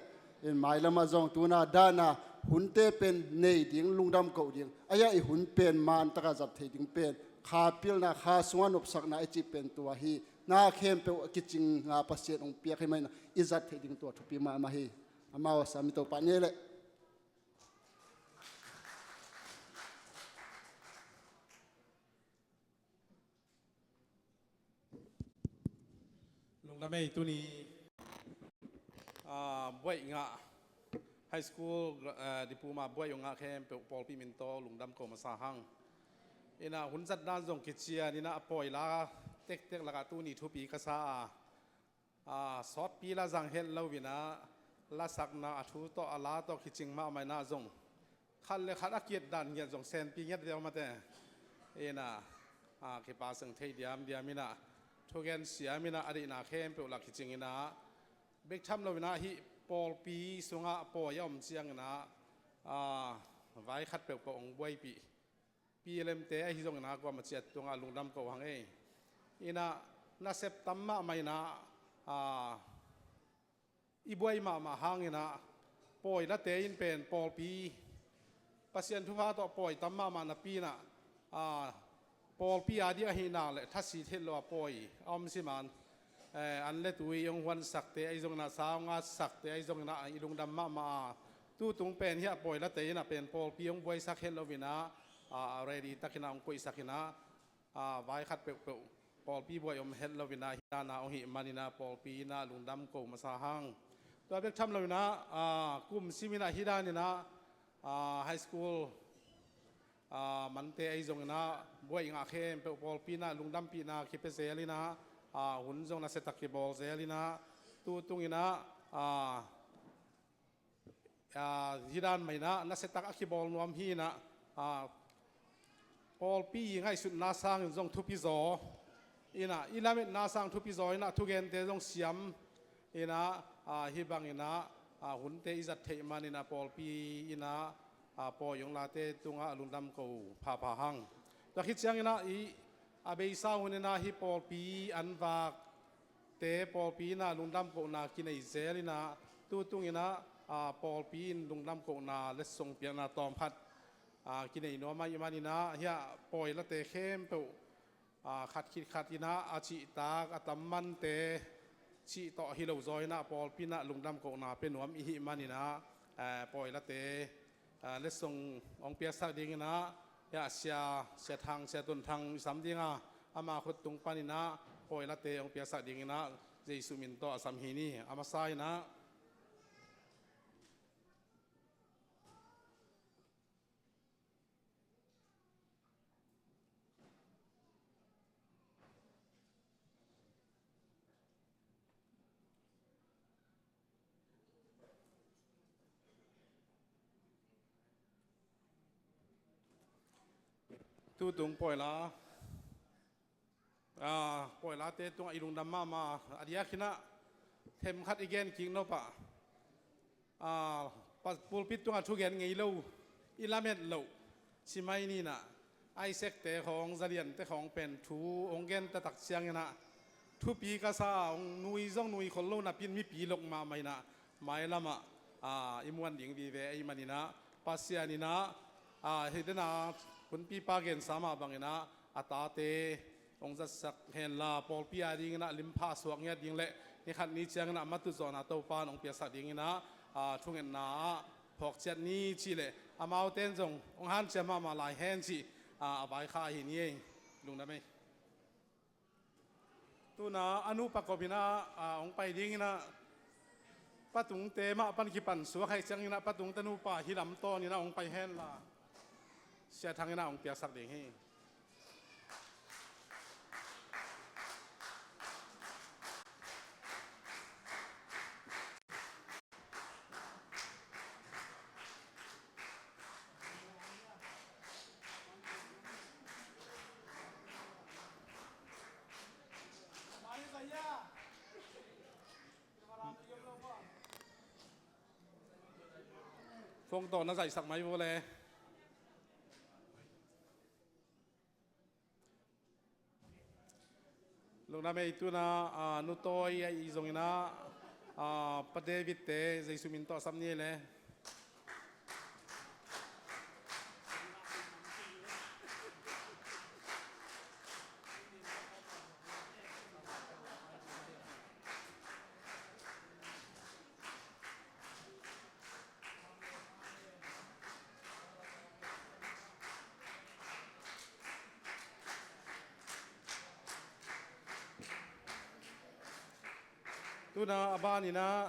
In mailam ah zong tuna dan a hunte pen nei ding, lungdam koh ding. Ahi a i hun pen man taka zat thei ding pen, kha pilna, kha sunga nopsakna i cih pen tua hi. Na khempeuh a kicing nga Pasian hong piak hi manin ah i zat theih ding tua thupi mahmah hi. Amau a sam i Topa ni leh. Lungdam ei tuni, ah, buai ngah high school, ah, diploma buai ngah khempeuh pawlpi min tawh lungdam ko masa hang. In ah hun zat dan zong kician in ah a pawi la tektek lakah tuni thupi ka sa a, ah, sawtpi la zang het lo in ah, lasakna a thu tawh a la tawh kicing mahmah in ah zong khat le khat a kiat dan ngiat zong senpi ngiat deuh mate. In ah, ah, kipa seng thei diamdiam in ah, thugen siam in ah, a dihna khempeuh la kicing in ah, bek tham lo in ah hih pawlpi sungah pawi a om ciangin ah, ah, vai khat peuhpeuh hong buaipih P L M te ahi zongin ah kuamah ciat tungah lungdam ko hang ei. In ah nasep tam mahmah in ah, ah, i buai mahmah hangin ah pawi late in pen pawlpi Pasian thupha tawh pawi tam mahmah napi in ah, ah, pawlpi a ding ahih nak leh thasit het lo a pawi a om si man. Eh, an le tui hong huansakte ahi zongin ah, sa hong atsakte ahi zongin ah, i lungdam mahmah a, tutung pen hih a pawi late in ah pen pawlpi hong buaisak het lo in ah, ah, ready takin ah hong koihsak in ah, ah, vai khat peuhpeuh pawlpi buai om het lo in ah, hih dan a hong hih manin ah pawlpi in ah lungdam ko masa hang. Tua bek tham lo in ah, ah, kum sim in ah hih dan in ah, ah, high school, ah, mante ahi zongin ah buai ngah khempeuh pawlpi in ah lungdampihna kipia zel in ah, ah, hun zong nasia tak kibawl zel in ah, tutung in ah, ah, ah, hih dan mah in ah nasia tak a kibawl nuam hi in ah, ah, pawlpi i ngaihsutna sangin zong thupi zaw in ah, i lametna sang thupi zaw in ah, thugente zong siam in ah, ah, hih bangin ah, ah, hunte i zat theih manin ah pawlpi in ah, ah, pawi hong late tungah lungdam ko phapha hang. Tua khit ciangin ah i, a beisa hun in ah hih pawlpi an vak te pawlpi in ah lungdam kohna kinei zel in ah, tutung in ah, ah, pawlpi in lungdam kohna letsong piakna tawm khat, ah, kinei nuam ahih manin ah, hih a pawi late khempeuh, ah, khat khit khat in ah a cihtak a tam mante cih tawh hi lo zaw in ah pawlpi in ah lungdam kohna pia nuam i hih manin ah, ah, pawi late, ah, letsong hong piaksak dingin ah, hih a sia, Sia Thang, Sia Tun Thang i sam ding a, ama khut tung panin ah pawi late hong piaksak dingin ah Jesuh min tawh a sam hi ni. A masa in ah, Tutung pawila, ah, pawilate tungah i lungdam mahmah a diakinah themkhat i gen kik nopah, ah, pulpit tungah thugen ngei lo, i lamet loh cimai ninah Isaac-te khawng, Zalian-te khawng pen thu hong gen taktak cianginah thupi ka sa, hong nui zong nui khol lo napi-in mipi lok mahmah inah mailamah, ah, i muan ding vive ahih maninah Pasian inah, ah, hih dena hunpipa gensa mah banginah a tate hong zatsak henla, pawlpi a dinginah limphah suak ngiat ding le ni khat ni cianginah matut zawhna Topa in hong piaksak dinginah, ah, thungetna ah phawk ciat ni cih le amaute in zong hong hanciam mahmah lai hen cih, ah, a vaikhak ahi ni ei. Lungdam ei. Tuna a nupa kop inah, ah, hong pai dinginah Pa Tungte mah pan kipan suak ahih cianginah Pa Tung tanu pa hih lam tawn inah hong pai henla Sia Thang inah hong piaksak ding hi. Phone tawh na zaihsak mai vua le. Lungdam ei. Tuna, ah, Nu Tawi a i zonginah, ah, Pa David-te Jesu min tawh a sam ni ei le. Tuna a baninah,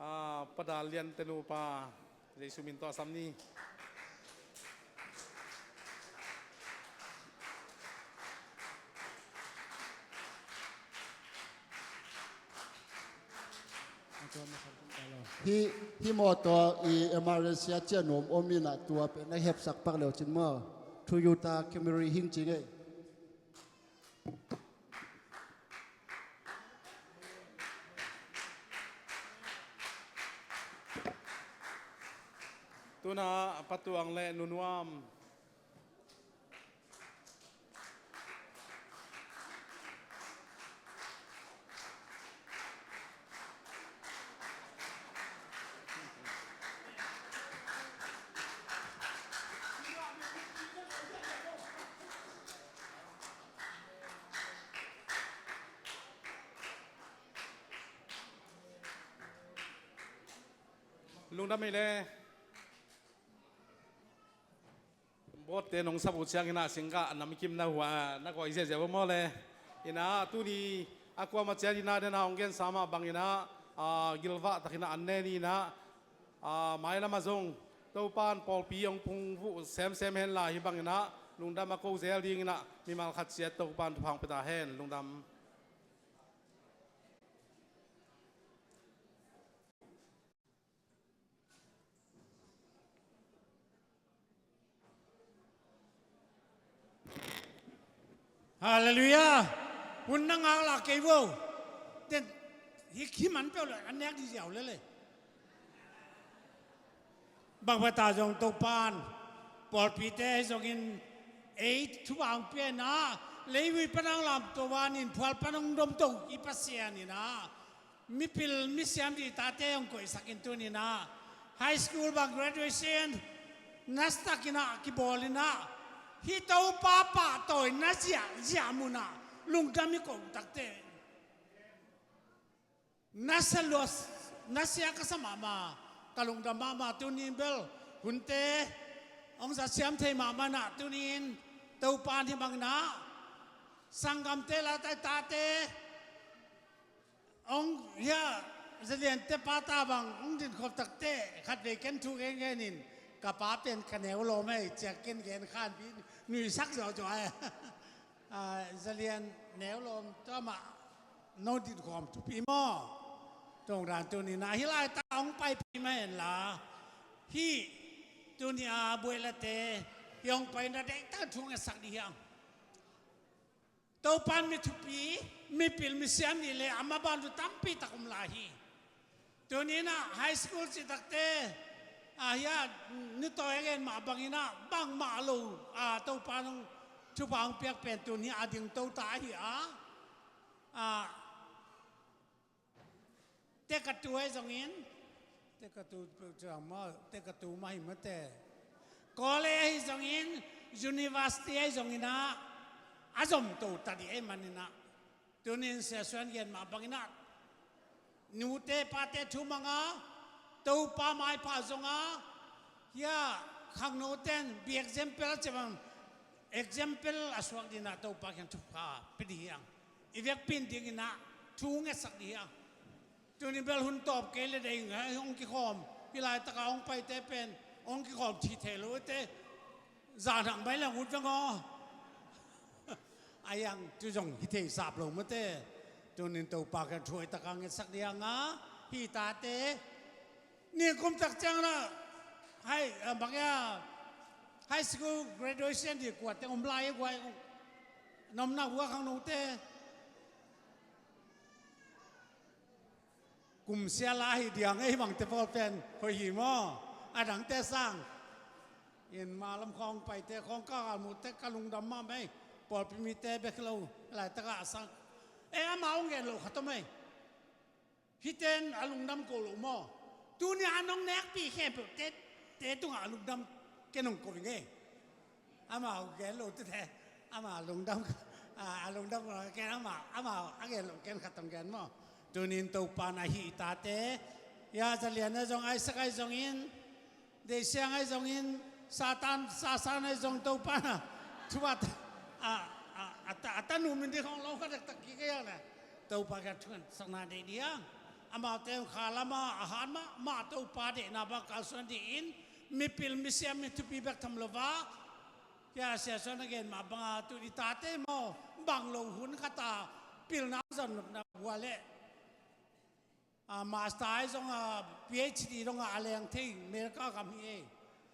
ah, Pa Dal Lian te nupa, Jesu min tawh a sam ni. Hih, hih mawtaw i emergency a ciah nuam om inah tua pen na hepsak pak leucin maw? Toyota Camry hing ci ngei. Tuna Pa Tuang le Nu Nuam. Lungdam ei le. Board-te nong sap uh cianginah singkah a namkim na hua na kawi ziahziah uh maw le. Inah tuni a kuama ciat inah dena hong gensa mah banginah, ah, gilvah takinah an ne ni inah, ah, mailamah zong Topan pawlpi hong phungvuh semsem henla hih banginah lungdam a ko zel dinginah mimal khat ciat Topan thupha hong pia ta hen. Lungdam. Halleluiah. Hun na ngak la kei vo. Ten hi khi man peuh le an nek di ziau le le. Bang bata zong Topan pawlpite zongin ei thupha hong pia inah leivui pan hong lamto vanin phual pan hong domto i Pasian inah mipil misiam dih tate hong koihsak in tuninah high school bang graduation nastakinah kibawl inah hih Topa pahtawi na ziahziah munah lungdam i ko takte. Nasia luat, nasia ka sa mahmah, ka lungdam mahmah. Tunin bel hunte hong zatsiam thei mahmah inah tunin Topan hih banginah sanggamte, latai tate hong hia Zaliante pata bang hong dinkhop takte khatvei ken thu gengenin ka pa pen ka neu lawm ei ciak ken gen khan pi nuisak zawzaw ei. Ah, Zalian neu lawm tua mah no dinkhawm thupi maw? Tua dan tuni-in ah hih laitak hong pai phei mah henla, hih tuni-a buailate hih hong pai-in ah deihtak thu ngetsak dih hi hang. Topa in mi thupi, mipil misiam nih leh a maban uh tampi tak om lai hi. Tuni-in ah high school cih takte, a, hih a Nu Tawi a gen mah bangin ah bangmah lo, a, Topa in hong thupha hong piak pen tuni a ding to ta ahi a, a, tekatu ahi zongin, tekatu, tekatu mah hi mate. College ahi zongin, university ahi zongin ah a zom to ta dih ahih manin ah, tuni-in Sia Suan gen mah bangin ah nute pate thumang a, Topa maipha zong a, hih a khangnote in be example a ci bang, example a suak dingin ah Topa kiang thupha pia dih hi hang. I vekpi-in dingin ah thu ngetsak dih hi hang. Tuni bel hun tawp kei leh dei ngai, hong kikhawm, hih laitak a hong paite pen hong kikhawm thei thei lo te. Zan hang mai leng ut veng aw. A, hih hang tu zong hi thei sap lo mate. Tuni-in Topa kiang thu hoihtak a ngetsak dih hang a, hih tate ningkum tak ciangin ah, hai, a, bang hiam, high school graduation ding kua teng om lai hi, kua hi, na omna uh a khangnote. Kum sia la hi ding ei, bangte pawl pen hoih hi maw? A dangte sang. In ma lam khawng paite khawng ka gal muh teh ka lungdam mahmah ei. Pawlpi mite bek lo, laitak a sang. Eh, amau hong gen loh khat om ei. Hihte in a lungdam ko lo maw? Tuni a nong nekpih khempeuh te, te tungah a lungdam ken hong ko ing ei. Amau gen lo tete, amau lungdam, a, a lungdam ko ken, amau, amau a gen lo ken khat hong gen maw? Tuni-in Topa in ah hih i tate, hih a Za Lian ahi zong, Isaac ahi zongin, Deih Siang ahi zongin, Satan, Sasan ahi zong Topa in ah thupha a, a, a ta, a tanu min ding khawng lo kha dektak kik ei hang leh, Topa kiang thu ngetsakna deih dih hang. Amaute kha lam ah a hat mahmah Topa deihna bang kalsuan dih in, mipil misiam mi thupi bek tham lo a, hih a Sia Suan a gen mah bang a, tu i tate maw, bang lo hun khat a pilna zon nopna bua leh, a, master ahi zong a, PhD dong a, a leng thei America gam hi ei.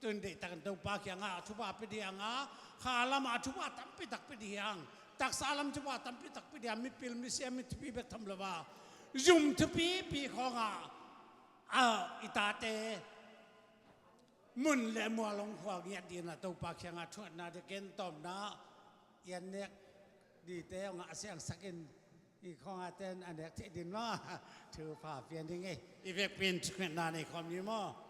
Tu-in deihtakin Topa kiangah thupha pia dih hang a, kha lam ah thupha tampi tak pia dih hang, taksa lam thupha tampi tak pia dih hang, mipil misiam mi thupi bek tham lo a, zum thupipi khawng ah, a, i tate mun le mual hong khual ngiat dingin ah Topa kiangah thu ngetna ding ken tawpna, i an nek dingte hong a siangsak in, i khawng a ten a nek theih ding maw? Thupha pian ding ei. I vekpi-in thu ngetna nei khawm ni maw?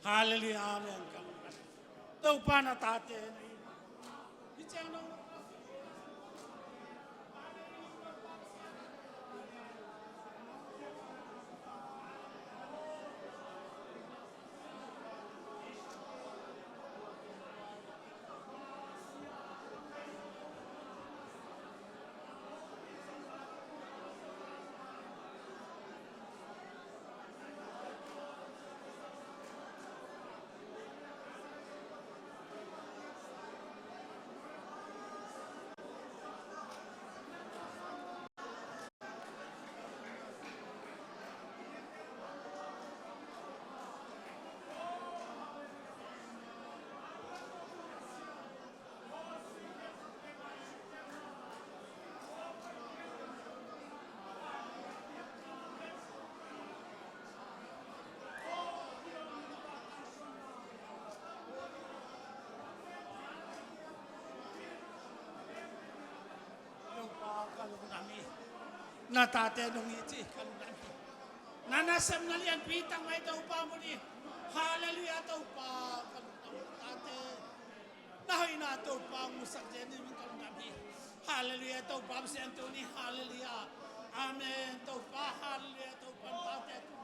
Halleluiah, amen. Topa in a tate, hih ciang dong Topa ka lungdam hi. Na tate nong hi ci ka lungdam hi. Na nasepna lianpi tangmai Topa mu ni. Halleluiah Topa ka lungdam na tate. Na hoihna Topa musak zen ni min ka lungdam hi. Halleluiah Topa masian tu ni. Halleluiah. Amen Topa. Halleluiah Topa na tate tu.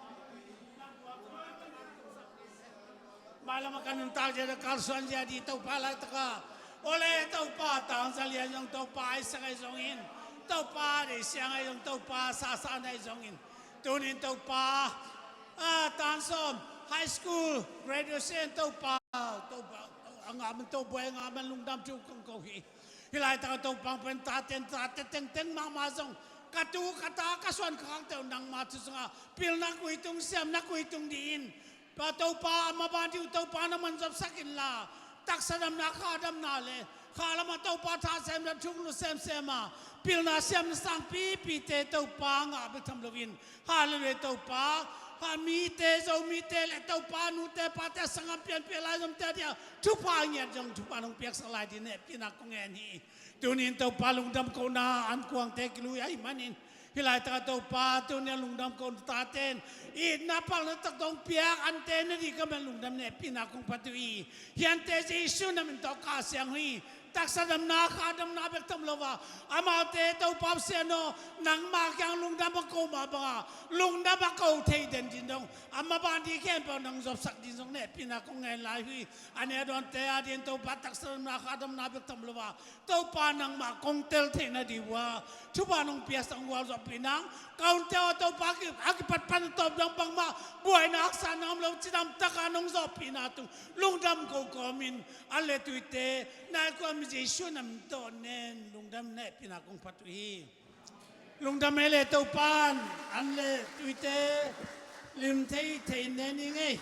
Mailam a ka nuntak zia, kalsuan zia dih Topa laitaka. Ole Topa, Tang Za Lian zong Topa, Isaac ahi zongin, Topa Deih Siang ahi zong Topa, Sasan ahi zongin, tunin Topa, a, tan sawm, high school, graduation Topa, Topa, a ngah man Topa, a ngah man lungdam thu kong ko hi. Hih laitaka Topa pen taten, tate tengteng mahmah zong Ka tu ka ta ka suan khakte uh nangma thu sungah pilna koi tung, siamna koi tung dih in. Pa Topa, a maban dih uh Topa nangman zopsak inla, taksa damna, kha damna le kha lamah Topa thasemna, thuklut semsem a pilna siamna sangpipite Topa ngah bek tham loin, Halleluiah Topa, ha mite, Zomite le Topa nute pate, a sanggam pianpih lai zomte a dia thupha ngiat zong thupha nong piaksak lai ding hehpihna kong ngen hi. Tunin Topa lungdam kohna an kuangte kilui ahih manin, hih laitakah Topa tunin lungdam kohna tate in itna palna taktak hong piak ante na dih ka man lungdam hehpihna kong phat uh hi. Hih ante Jesu na min tawh ka siang uh hi. Taksa damna, kha damna bek tham lo a, amaute Topa Pasian aw, nangma kiang lungdam a ko mah banga lungdam a ko thei den ding dong, a maban dih khempeuh nang zopsak ding zong hehpihna kong ngen lai uh hi. A nih a dawnte a ding Topa taksa damna, kha damna bek tham lo a, Topa nangmah kong tel theih nading uh a thupha nong piaksak gualzawhpih nang. Ka hunte aw Topa, a kipatphat a tawp dong bangmah buaina haksa nang om lo, cidam taka nong zawhpihna tung lungdam ko kawmin, an le tuite nai kuam Jesu na min tawh nen lungdam hehpihna kong phat uh hi. Lungdam ei le Topa in an le tuite lim thei thei nen ing ei.